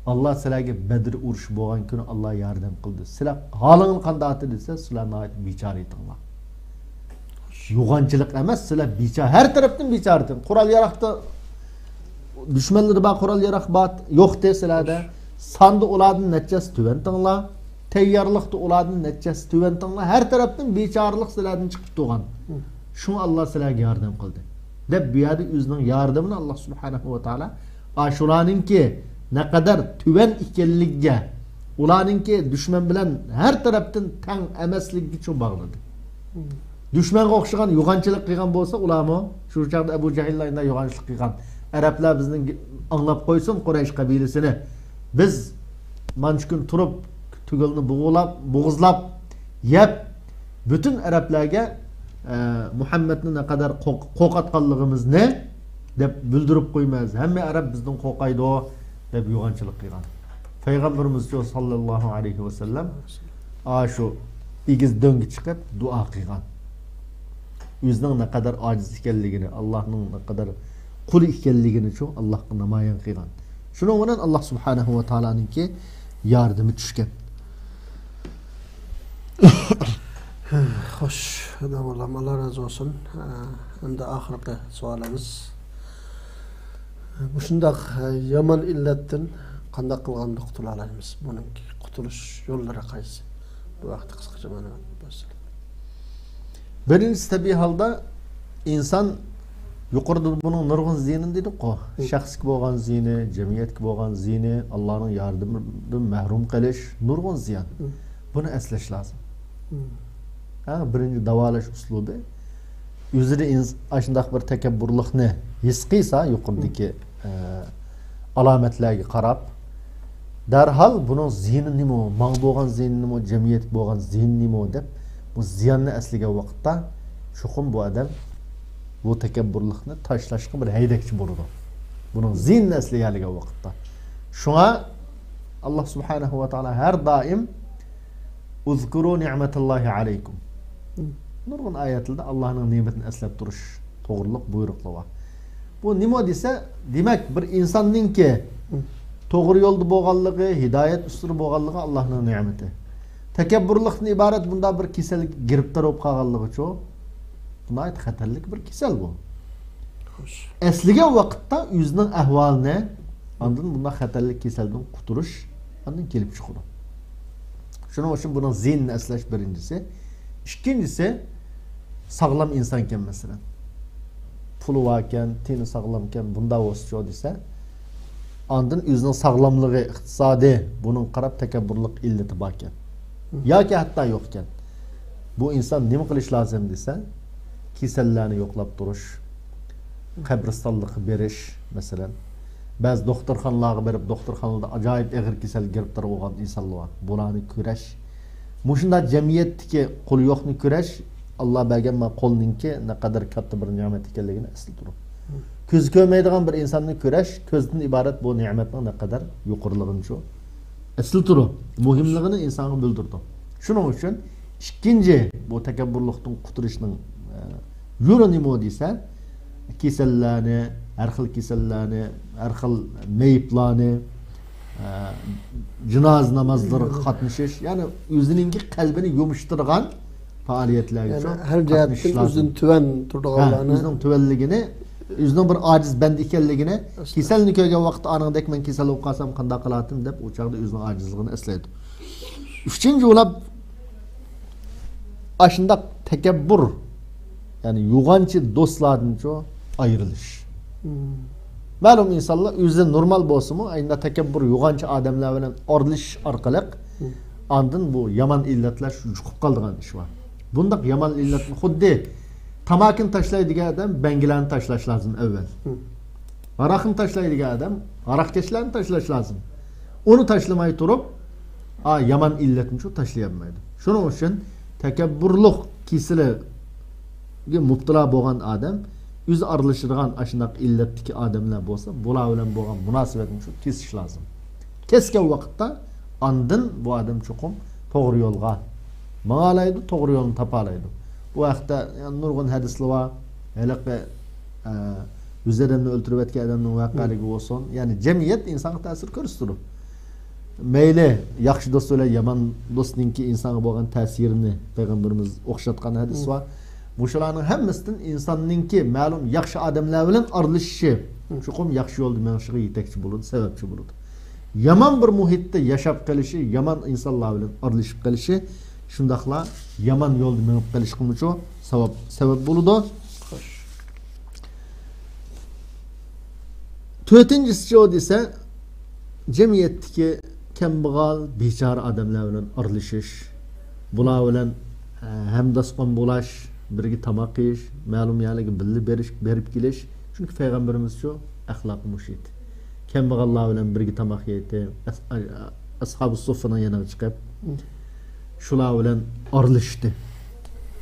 ئاللا سىلەرگە بەدر ئۇرۇش بولغان كۈنى ئاللا ياردەم قىلدى. سىلەر ھالىڭلار قانداق ئىدى دېسە، سىلەر ناھايىتى بىچارە ئىدىڭلار. يوغانچىلىق ئەمەس، سىلەر بىچارە، ھەر تەرەپتىن بىچارە ئىدىڭ. قورال ياراقتا دۈشمەنلىرى بار، قورال ياراق بار، يوقتى سىلەردە. ساندا ئۇلاردىن نەچچەسى تۆۋەنتىڭلار، تەييارلىقتا ئۇلاردىن نەچچەسى تۆۋەنتىڭلار. ھەر تەرەپتىن بىچارىلىق سىلەردىن چىقىپ تۇرغان. شۇڭا ئاللا سىلەرگە ياردەم قىلدى، دەپ بۇ يەردە ئۆزىنىڭ ياردىمىنى ئاللا سۇبھانەھۇ ۋە تائالا ئاشۇلارنىڭكى نەقەدەر تۆۋەن ئىكەنلىكىگە، ئۇلارنىڭكى دۈشمەن بىلەن ھەر تەرەپتىن تەڭ ئەمەسلىكىگە چوڭ باغلىدى. دۈشمەنگە ئوخشىغان يوغانچىلىق قىلغان بولسا ئۇلارمۇ، شۇ چاغدا ئەبۇ جەھىللار يوغانچىلىق قىلغان. ئەرەبلەر بىزنى ئاڭلاپ قويسۇن، قۇرەيش قەبىلىسىنى. بىز مانچە كۈن تۇرۇپ، تۈگۈلنى بوغۇلاپ، بوغۇزلاپ، يەپ، پۈتۈن ئەرەبلەرگە، ئە، مۇھەممەدنى نەقەدەر قورق-، قورقۇتقانلىقىمىزنى دەپ بىلدۈرۈپ قويىمىز. ھەممە ئەرەب بىزدىن قورقايدۇ، دەپ يوغانچىلىق قىلغان. پەيغەمبىرىمىزچۇ ساللاللاھۇ ئەلەيھى ۋەسەللەم ئاشۇ ئېگىز دۆڭگە چىقىپ دۇئا قىلغان. ئۆزىنىڭ نەقەدەر ئاجىز ئىكەنلىكىنى، ئاللانىڭ نەقەدەر قۇلى ئىكەنلىكىنىچۇ ئاللاغا نامايان قىلغان. شۇنىڭ بىلەن ئاللا سۇبھانەھۇ ۋە تائالانىڭكى ياردىمى چۈشكەن. خوش، داۋالام، ئاللا رازى بولسۇن. ئە، ئەمدى ئاخىرقى سوئالىمىز. مۇشۇنداق، ئە، يامان ئىللەتتىن قانداق قىلغاندا قۇتۇلالايمىز؟ بۇنىڭ قۇتۇلۇش يوللىرى قايسى؟ بۇ ھەقتە قىسقىچە مەلۇمات بەرسىلە. بىرىنچىسى، تەبىئىي ھالدا ئىنسان، يۇقىرىدا بۇنىڭ نۇرغۇن زىيىنى دېدۇققۇ. شەخسكە بولغان زىيىنى، جەمئىيەتكە بولغان زىيىنى، ئاللانىڭ ياردىمىدىن مەھرۇم قېلىش، نۇرغۇن زىيان. بۇنى ئەسلەش لازىم. ئەڭ بىرىنچى داۋالاش ئۇسلۇبى، ئۆزىدە ئىنس-، ئاشۇنداق بىر تەكەببۇرلۇقنى ھېس قىلسا، يۇقىرىدىكى، ئە، ئالامەتلەرگە قاراپ، دەرھال بۇنىڭ زىيىنى نېمە، ماڭا بولغان زىيىنى نېمە، جەمئىيەتكە بولغان زىيىنى نېمە دەپ، بۇ زىياننى ئەسلىگەن ۋاقىتتا، چوقۇم بۇ ئادەم بۇ تەكەببۇرلۇقنى تاشلاشقا بىر ھەيدەكچى بولىدۇ. بۇنىڭ زىيىنىنى ئەسلىگەنلىگەن ۋاقىتتا. شۇڭا ئاللا سۇبھانەھۇ ۋە تائالا ھەر دائىم، ئۇزكۇرۇ نىئمەتاللاھى ئەلەيكۇم. نۇرغۇن ئايەتلەردە ئاللانىڭ نېمىتىنى ئەسلەپ تۇرۇش توغرۇلۇق بۇيرۇقلار بار. بۇ نېمە دېسە، دېمەك، بىر ئىنساننىڭكى توغرا يولدا بولغانلىقى، ھىدايەت ئۈستىدە بولغانلىقى ئاللانىڭ نېمىتى. تەكەببۇرلۇقتىن ئىبارەت بۇنداق بىر كېسەلگە گىرىپتار بولۇپ قالغانلىقىچۇ، بۇ ناھايىتى خەتەرلىك بىر كېسەل بۇ. ئەسلىگەن ۋاقىتتا ئۆزىنىڭ ئەھۋالىنى، ئاندىن بۇنداق خەتەرلىك كېسەلدىن قۇتۇلۇش ئاندىن كېلىپ چىقىدۇ. شۇنىڭ ئۈچۈن بۇنىڭ زىيىنىنى ئەسلەش بىرىنچىسى. ئىككىنچىسى، ساغلام ئىنسانكەن، مەسىلەن، پۇلى باركەن، تېنى ساغلامكەن، بۇنداق بولسىچۇ دېسە، ئاندىن ئۆزىنىڭ ساغلاملىقى، ئىقتىسادى، بۇنىڭغا قاراپ تەكەببۇرلۇق ئىللىتى باركەن. ياكى ھەتتا يوقكەن. بۇ ئىنسان نېمە قىلىش لازىم دېسە، كېسەللەرنى يوقلاپ تۇرۇش، قەبرىستانلىققا بېرىش، مەسىلەن، بەزى دوختۇرخانىلارغا بېرىپ، دوختۇرخانىلاردا ئاجايىپ ئېغىر كېسەلگە گىرىپتار بولغان ئىنسانلار بار. بۇلارنى كۆرۈش، مۇشۇنداق جەمئىيەتتىكى قولى يوقنى كۆرۈش، ئاللا بەرگەن ما قولنىڭكى نەقەدەر كاتتا بىر نېمەت ئىكەنلىكىنى ئەسلىتىدۇ. كۆزى كۆرمەيدىغان بىر ئىنساننى كۆرۈش، كۆزدىن ئىبارەت بۇ نېمەتنىڭ نەقەدەر يۇقىرىلىقىنىچۇ ئەسلىتىدۇ، مۇھىملىقىنى ئىنسانغا بىلدۈرىدۇ. شۇنىڭ ئۈچۈن ئىككىنچى بۇ تەكەببۇرلۇقتىن قۇتۇلۇشنىڭ، ئە، يولى نېمە دېسە، كېسەللەرنى، ھەر خىل كېسەللەرنى، ھەر خىل مېيىپلارنى، ئە، جىنازا نامازلىرىغا قاتنىشىش، يەنى ئۆزىنىڭكى قەلبىنى يۇمشىتىدىغان پائالىيەتلەرگە يەنى ھەر جەھەتتىن قاتنىشىش لازىم. ئۆزىدىن تۆۋەن ھە، تۇرىدىغانلارنى. ئۆزىنىڭ تۆۋەنلىكىنى ئۆزىنىڭ بىر ئاجىز بەندە ئىكەنلىكىنى، ئەسلى. كېسەلنى كۆرگەن ۋاقىتتا ئانىڭدەك مەن كېسەل بولۇپ قالسام قانداق قىلاتتىم دەپ ئۇ چاغدا ئۆزىنىڭ ئاجىزلىقىنى ئەسلەيدۇ. ئۈچىنچى بولۇپ، ئاشۇنداق تەكەببۇر، يەنى يوغانچى دوستلاردىنچۇ ئايرىلىش. مم. مەلۇم ئىنسانلار ئۆزى نورمال بولسىمۇ، ئەينى تەكەببۇر يوغانچى ئادەملەر بىلەن ئارىلىشىش ئارقىلىق، مم. ئاندىن بۇ يامان ئىللەتلەر شۇ يۇقۇپ قالىدىغان ئىش بار. بۇنداق يامان ئىللەتنى خۇددى تاماكىنى تاشلايدىغان ئادەم بەڭگىلەرنى تاشلاش لازىم ئەۋۋەل. مم. ھاراقنى تاشلايدىغان ئادەم ھاراقكەشلەرنى تاشلاش لازىم. ئۇنى تاشلىماي تۇرۇپ، ئا، يامان ئىللەتنى شۇ تاشلىيالمايدۇ. شۇنىڭ ئۈچۈن تەكەببۇرلۇق كېسىلىگە مۇپتىلا بولغان ئادەم ئۆزى ئارىلىشىدىغان ئاشۇنداق ئىللەتتىكى ئادەملەر بولسا، بۇلار بىلەن بولغان مۇناسىۋەتنى شۇ كېسىش لازىم. كەسكەن ۋاقىتتا ئاندىن بۇ ئادەم چوقۇم توغرا يولغا ماڭالايدۇ، توغرا يولنى تاپالايدۇ. بۇ ھەقتە، يەنى، نۇرغۇن ھەدىسلەر بار. ھېلىقى، ئە، يۈز ئادەمنى ئۆلتۈرۈۋەتكەن ئادەمنىڭ ۋەقەلىكى بولسۇن. يەنى جەمئىيەت ئىنسانغا تەسىر كۆرسىتىدۇ. مەيلى ياخشى دوست بىلەن يامان دوستنىڭكى ئىنسانغا بولغان تەسىرىنى پەيغەمبىرىمىز ئوخشاتقان ھەدىس بار. مۇشۇلارنىڭ ھەممىسىدىن ئىنساننىڭكى مەلۇم ياخشى ئادەملەر بىلەن ئارىلىشىشى چوقۇم ياخشى يولدا مېڭىشىغا يېتەكچى بولىدۇ، سەۋەبچى بولىدۇ. يامان بىر مۇھىتتا ياشاپ قېلىشى، يامان ئىنسانلار بىلەن ئارىلىشىپ قېلىشى، شۇنداقلا يامان يولدا مېڭىپ قېلىشقىمۇچۇ سەۋەب، سەۋەب بولىدۇ. خوش. تۆتىنچىسىچۇ دېسە، جەمئىيەتتىكى كەمبەغەل، بىچارە ئادەملەر بىلەن ئارىلىشىش، بۇلار بىلەن، ئە، ھەمداسقان بولاش، بىرگە تاماق يېيىش، مەلۇم يەرلەرگە بىللە بېرىش، بېرىپ كېلىش. چۈنكى پەيغەمبىرىمىزچۇ ئەخلاقى مۇشۇ ئىدى. كەمبەغەللەر بىلەن بىرگە تاماق يەيتتى. ئەس-، ئەسھابۇ سۇففىنىڭ يېنىغا چىقىپ، شۇلار بىلەن ئارىلىشتى.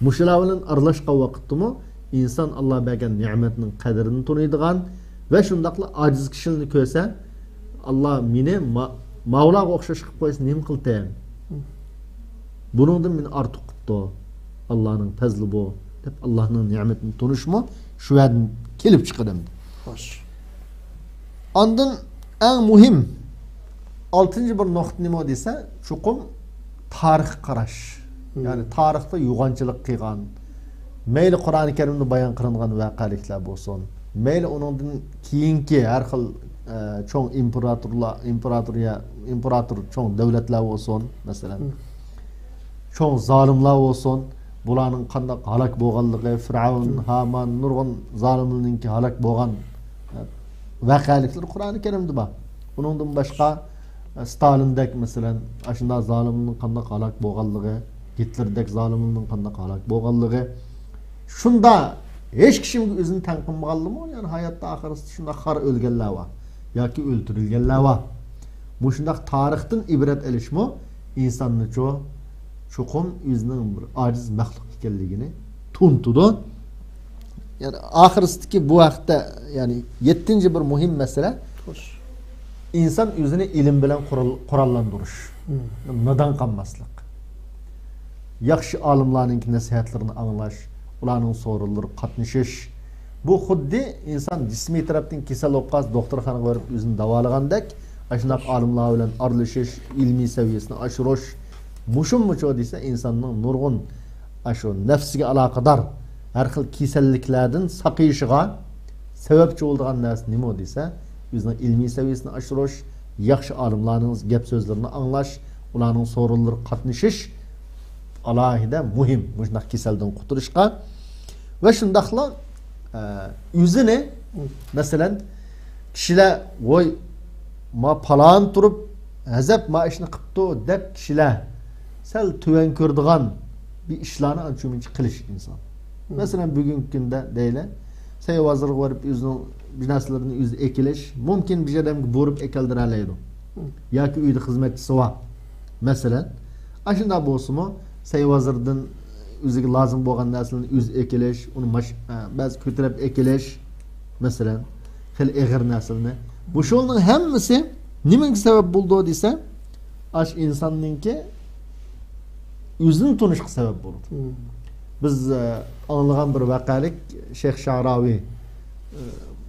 مۇشۇلار بىلەن ئارىلاشقان ۋاقىتتىمۇ ئىنسان ئاللا بەرگەن نېمەتنىڭ قەدرىنى تونۇيدىغان ۋە شۇنداقلا ئاجىز كىشىلەرنى كۆرسە، ئاللا مېنى ما-، ماۋۇلارغا ئوخشاش قىلىپ قويسا نېمە قىلتىم؟ بۇنىڭدىن مېنى ئارتۇق قىپتۇ. ئاللانىڭ پەزلى بۇ، دەپ ئاللانىڭ نېمىتىنى تونۇشمۇ شۇ يەردىن كېلىپ چىقىدۇ ئەمدى. خوش. ئاندىن ئەڭ مۇھىم، ئالتىنچى بىر نۇقتا نېمە دېسە، چوقۇم تارىخقا قاراش. مم. يەنى تارىختا يوغانچىلىق قىلغان، مەيلى قۇرئانى كەرىمدە بايان قىلىنغان ۋەقەلىكلەر بولسۇن، مەيلى ئۇنىڭدىن كېيىنكى ھەر خىل، ئە، چوڭ ئىمپېراتورلار، ئىمپېراتورىيە، ئىمپېراتور چوڭ دۆلەتلەر بولسۇن، مەسىلەن، مم. چوڭ زالىملار بولسۇن، بۇلارنىڭ قانداق ھالاك بولغانلىقى، فىرئەۋن، ھامان، نۇرغۇن زالىملارنىڭكى ھالاك بولغان، ئە، ۋەقەلىكلىرى قۇرئانى كەرىمدە بار. ئۇنىڭدىن باشقا، ئە، ستالىندەك، مەسىلەن، ئاشۇنداق زالىملارنىڭ قانداق ھالاك بولغانلىقى، گىتلېردەك زالىملارنىڭ قانداق ھالاك بولغانلىقى، شۇندا ھېچ كىشىمگە ئۆزىنى تەن قىلمىغانلىمۇ، يەنى ھاياتتا ئاخىرسىدا شۇنداق خار ئۆلگەنلەر بار ياكى ئۆلتۈرۈلگەنلەر بار. مۇشۇنداق تارىختىن ئىبرەت ئېلىشمۇ ئىنساننىچۇ چوقۇم ئۆزىنىڭ بىر ئاجىز مەخلۇق ئىكەنلىكىنى تونۇتىدۇ. يەنى ئاخىرسىدىكى بۇ ھەقتە، يەنى يەتتىنچى بىر مۇھىم مەسىلە، خوش. ئىنسان ئۆزىنى ئىلىم بىلەن قورال-، قوراللاندۇرۇش، مم. نادان قالماسلىق، ياخشى ئالىملارنىڭكى نەسىھەتلىرىنى ئاڭلاش، ئۇلارنىڭ سورۇنلىرىغا قاتنىشىش. بۇ خۇددى ئىنسان جىسمىي تەرەپتىن كېسەل بولۇپ قالسا، دوختۇرخانىغا بېرىپ ئۆزىنى داۋالىغاندەك، ئاشۇنداق ئالىملار بىلەن ئارىلىشىش، ئىلمىي سەۋىيەسىنى ئاشۇرۇش. مۇشۇممۇچۇ دېسە، ئىنساننىڭ نۇرغۇن ئاشۇ نەپسىگە ئالاقىدار ھەر خىل كېسەللىكلەردىن ساقىيىشىغا سەۋەبچى بولىدىغان نەرسە نېمە دېسە، ئۆزىنىڭ ئىلمىي سەۋىيەسىنى ئاشۇرۇش، ياخشى ئالىملارنىڭ گەپ سۆزلىرىنى ئاڭلاش، ئۇلارنىڭ سورۇنلىرىغا قاتنىشىش ئالاھىدە مۇھىم، مۇشۇنداق كېسەلدىن قۇتۇلۇشقا. ۋە شۇنداقلا، ئە، ئۆزىنى، مەسىلەن، كىشىلەر، ۋوي، ما پالان تۇرۇپ، ھەزەپ ما ئىشنى قىپتۇ، دەپ كىشىلەر سەل تۆۋەن كۆرىدىغان بىر ئىشلارنى ئانچە مۇنچە قىلىش ئىنسان. مم. مەسىلەن، بۈگۈنكى كۈندە دەيلى، سەي بازىرىغا بېرىپ ئۆزىنىڭ بىر نەرسىلىرىنى ئۆزى ئەكېلىش، مۇمكىن، بىر ئادەمگە بۇيرۇپ ئەكەلدۈرەلەيدۇ. مم. ياكى ئۆيدە خىزمەتچىسى بار. مەسىلەن، ئاشۇنداق بولسىمۇ، سەي بازىرىدىن ئۆزىگە لازىم بولغان نەرسىلەرنى ئۆزى ئەكېلىش، ئۇنى ماش-، ئە، بەزى كۆتۈرۈپ ئەكېلىش، مەسىلەن، خېلى ئېغىر نەرسىلەرنى. بۇشۇنىڭ ھەممىسى نېمىگە سەۋەب بولىدۇ دېسە، ئاش ئىنساننىڭكى ئۆزىنى تونۇشقا سەۋەب بولىدۇ. مم. بىز، ئە، ئاڭلىغان بىر ۋەقەلىك شەيخ شەئراۋى، ئە،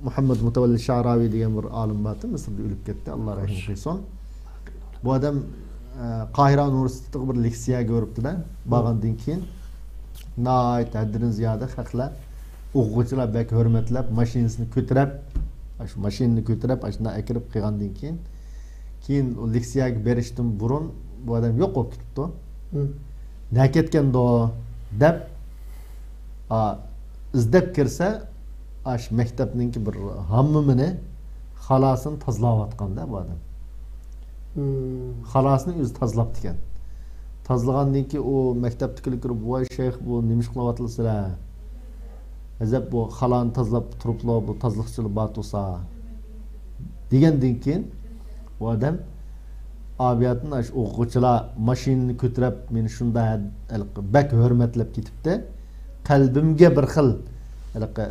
مۇھەممەد مۇتەۋەللى شەئراۋى دېگەن بىر ئالىم بارتى، مىسىردا ئۆلۈپ كەتتى، ئاللا رەھىم قىلسۇن. بۇ ئادەم، ئە، قاھىرە ئۇنىۋېرسىتېتىغا بىر لېكسىيەگە بېرىپتۇ-دە، بارغاندىن كېيىن ناھايىتى ھەددىدىن زىيادە خەقلەر ئوقۇغۇچىلار بەك ھۆرمەتلەپ، ماشىنىسىنى كۆتۈرۈپ، ئاشۇ ماشىنىنى كۆتۈرۈپ، ئاشۇنداق ئەكىرىپ قىلغاندىن كېيىن، كېيىن ئۇ لېكسىيەگە بېرىشتىن بۇرۇن بۇ ئادەم يوق بولۇپ كېتىپتۇ. نە كەتكەندۇ دەپ، ئا، ئىزدەپ كىرسە، ئاشۇ مەكتەپنىڭكى بىر ھاممىمىنى، خالاسىنى تازىلاۋاتقاندا بۇ ئادەم. خالاسىنى ئۆزى تازىلاپتىكەن. تازىلىغاندىن كېيىن ئۇ مەكتەپتىكىلەر كىرىپ، «ۋاي شەيخ، بۇ نېمە ئىش قىلىۋاتىسىلەر؟ ئەجەب، بۇ خالانى تازىلاپ تۇرۇپلا، بۇ تازىلىقچىلار بار تۇرسا» دېگەندىن كېيىن، ئۇ ئادەم، ئابىياتىن ئاشۇ ئوقۇغۇچىلار ماشىنىنى كۆتۈرۈپ، مېنى شۇنداق ھە-، ھېلىقى بەك ھۆرمەتلەپ كېتىپتى. قەلبىمگە بىر خىل ھېلىقى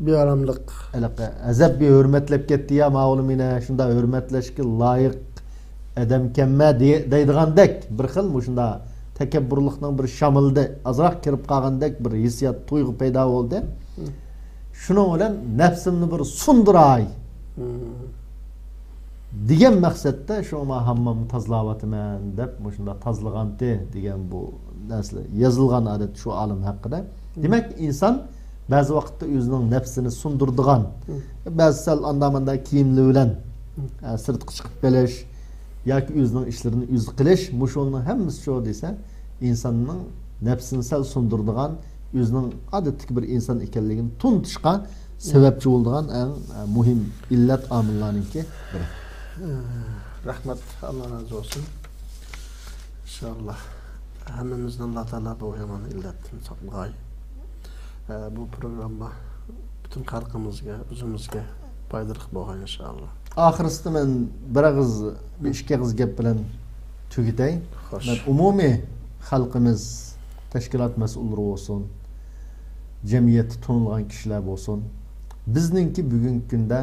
بىئاراملىق. ھېلىقى ئەزەپ بىر ھۆرمەتلەپ كەتتى يا، ماۋۇلار مېنى شۇنداق ھۆرمەتلەشكە لايىق ئادەمكەنمەن دېي-، دەيدىغاندەك بىر خىل مۇشۇنداق تەكەببۇرلۇقنىڭ بىر شامىلىدا ئازراق كىرىپ قالغاندەك بىر ھېسسىيات، تۇيغۇ پەيدا بولدى. شۇنىڭ بىلەن نەپسىمنى بىر سۇندۇراي دېگەن مەقسەتتە شۇڭا ھاممامنى تازىلاۋاتىمەن دەپ مۇشۇنداق تازىلىغانتى دېگەن بۇ نەرسىلەر يېزىلغان ئادەتتە شۇ ئالىم ھەققىدە. دېمەك، ئىنسان بەزى ۋاقىتتا ئۆزىنىڭ نەپسىنى سۇندۇرىدىغان، بەزى سەل ئاندا-ماندا كىيىملىرى بىلەن، ئە، سىرتقا چىقىپ قېلىش ياكى ئۆزىنىڭ ئىشلىرىنى ئۆزى قىلىش، مۇشۇنىڭ ھەممىسى شۇ دېسە، ئىنساننىڭ نەپسىنى سەل سۇندۇرىدىغان، ئۆزىنىڭ ئادەتتىكى بىر ئىنسان ئىكەنلىكىنى تونۇتۇشقا سەۋەبچى بولىدىغان ئەڭ، ئە، مۇھىم ئىللەت ئامىللارنىڭكى بىرى. رەھمەت، ئاللا رازى بولسۇن. ئىنشائاللا، ھەممىمىزنى ئاللا تائالا بۇ يامان ئىللەتتىن ساقلىغاي. ئە، بۇ پروگرامما پۈتۈن خەلقىمىزگە، ئۆزىمىزگە پايدىلىق بولغاي، ئىنشائاللا. ئاخىرسىدا مەن بىر ئېغىز، بىر ئىككى ئېغىز گەپ بىلەن تۈگىتەي. خوش. مەن ئومۇمىي خەلقىمىز، تەشكىلات مەسئۇللىرى بولسۇن، جەمئىيەتتە تونۇلغان كىشىلەر بولسۇن، بىزنىڭكى بۈگۈنكى كۈندە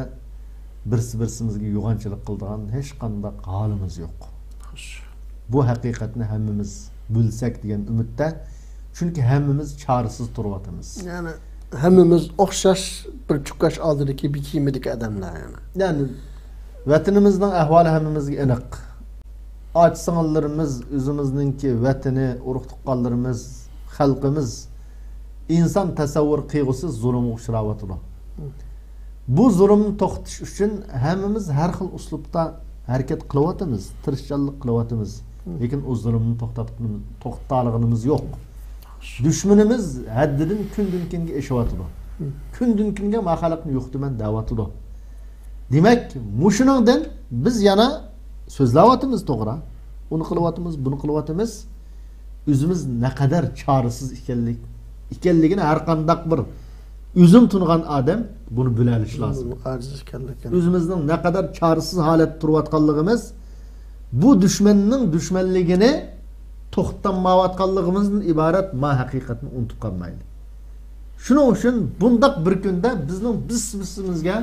بىرسى-بىرسىمىزگە يوغانچىلىق قىلىدىغان ھېچقانداق ھالىمىز يوق. خوش. بۇ ھەقىقەتنى ھەممىمىز بىلسەك دېگەن ئۈمىدتە. چۈنكى ھەممىمىز چارىسىز تۇرۇۋاتىمىز. يەنى ھەممىمىز ئوخشاش بىر چوققاش ئالدىدىكى بىر كېمىدىكى ئادەملەر يەنى. يەنى ۋەتىنىمىزنىڭ ئەھۋالى ھەممىمىزگە ئېنىق. ئاچا-سىڭىللىرىمىز، ئۆزىمىزنىڭكى ۋەتىنى، ئۇرۇق-تۇغقانلىرىمىز، خەلقىمىز ئىنسان تەسەۋۋۇر قىلغۇسىز زۇلۇمغا ئۇچراۋاتىدۇ. بۇ زۇلۇمنى توختىتىش ئۈچۈن ھەممىمىز ھەر خىل ئۇسلۇبتا ھەرىكەت قىلىۋاتىمىز، تىرىشچانلىق قىلىۋاتىمىز. لېكىن ئۇ زۇلۇمنى توختاتقىنىمىز، توختىتالىغىنىمىز يوق. دۈشمىنىمىز ھەددىدىن كۈندىن-كۈنگە ئېشىۋاتىدۇ. كۈندىن-كۈنگە ما خەلقنى يوقىتىمەن دەۋاتىدۇ. دېمەك، مۇشۇنىڭدىن بىز يەنە سۆزلەۋاتىمىز، توغرا. ئۇنى قىلىۋاتىمىز، بۇنى قىلىۋاتىمىز. ئۆزىمىز نەقەدەر چارىسىز ئىكەنلىك، ئىكەنلىكىنى ھەر قانداق بىر ئۆزۈم تونۇغان ئادەم بۇنى بىلەلىشى لازىم. ئاجىز ئىكەنلىكىنى. ئۆزىمىزنىڭ نەقەدەر چارىسىز ھالەتتە تۇرۇۋاتقانلىقىمىز، بۇ دۈشمەننىڭ دۈشمەنلىكىنى توختىتالمايۋاتقانلىقىمىزدىن ئىبارەت ما ھەقىقەتنى ئۇنتۇپ قالمايلى. شۇنىڭ ئۈچۈن بۇنداق بىر كۈندە بىزنىڭ بىرسى-بىرسىمىزگە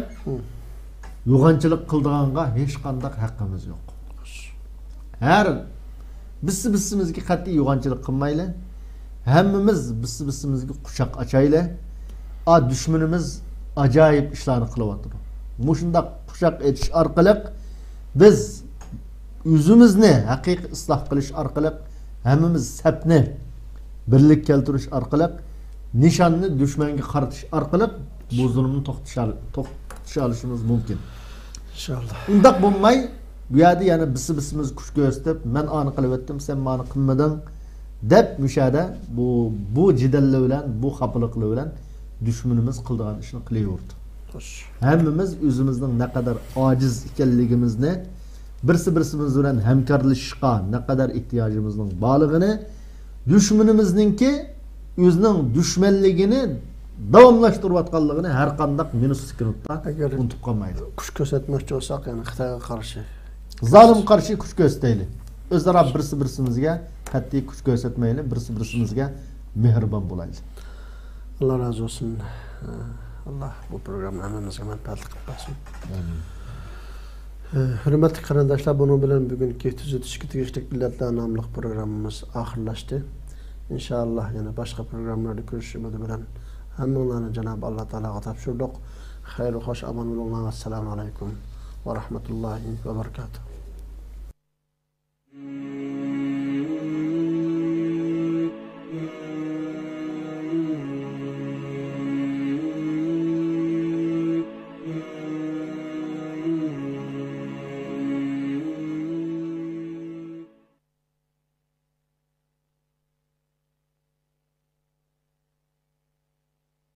يوغانچىلىق قىلىدىغانغا ھېچقانداق ھەققىمىز يوق. ھەر بىرسى-بىرسىمىزگە قەتئىي يوغانچىلىق قىلمايلى. ھەممىمىز بىرسى-بىرسىمىزگە قۇچاق ئاچايلى. ئا، دۈشمىنىمىز ئاجايىپ ئىشلارنى قىلىۋاتىدۇ. مۇشۇنداق قۇچاق ئېچىش ئارقىلىق بىز ئۆزىمىزنى ھەقىقىي ئىسلاھ قىلىش ئارقىلىق، ھەممىمىز سەپنى بىرلىككە كەلتۈرۈش ئارقىلىق، نىشاننى دۈشمەنگە قارىتىش ئارقىلىق بۇ زۇلۇمنى توختىتىشال-، توختىتىشالىشىمىز مۇمكىن. ئىنشاللا. ئۇنداق بولماي، بۇ يەردە يەنە بىرسى-بىرسىمىز كۈچ كۆرسىتىپ، «مەن ئانى قىلىۋەتتىم، سەن مانى قىلمىدىڭ» دەپ، مۇشۇ يەردە بۇ، بۇ جېدەللەر بىلەن، بۇ خاپىلىقلار بىلەن دۈشمىنىمىز قىلىدىغان ئىشنى قىلىۋېرىدۇ. خوش. ھەممىمىز ئۆزىمىزنىڭ نەقەدەر ئاجىز ئىكەنلىكىمىزنى، بىرسى-بىرسىمىز بىلەن ھەمكارلىشىشقا نەقەدەر ئېھتىياجىمىزنىڭ بارلىقىنى، دۈشمىنىمىزنىڭكى ئۆزىنىڭ دۈشمەنلىكىنى داۋاملاشتۇرۇۋاتقانلىقىنى ھەر قانداق مىنۇت سېكۇنتتا ئەگەر ئۇنتۇپ قالمايلى. كۈچ كۆرسەتمەكچى بولساق، يەنى خىتايغا قارشى. زالىمغا قارشى كۈچ كۆرسىتەيلى. ئۆزئارا بىرسى-بىرسىمىزگە قەتئىي كۈچ كۆرسەتمەيلى، بىرسى-بىرسىمىزگە مېھرىبان بولايلى. ئاللا رازى بولسۇن. ئاللا بۇ پروگرامما ھەممىمىزگە مەنپەئەتلىك قىلىپ بەرسۇن. ئامىن. ھۆرمەتلىك قېرىنداشلار، بۇنىڭ بىلەن بۈگۈنكى تۈزىتىشكە تېگىشلىك ئىللەتلەر ناملىق پروگراممىمىز ئاخىرلاشتى. ئىنشائاللا، يەنە باشقا پروگراممىلاردا كۆرۈشۈش ئۈمىدى بىلەن ھەممىڭلارنى جانابى ئاللا تائالاغا تاپشۇردۇق. خەيرى خوش ئامان بولۇڭلار. ۋەسسالامۇ ئەلەيكۇم ۋە رەھمەتۇللاھى ۋە بەرىكاتۇھ.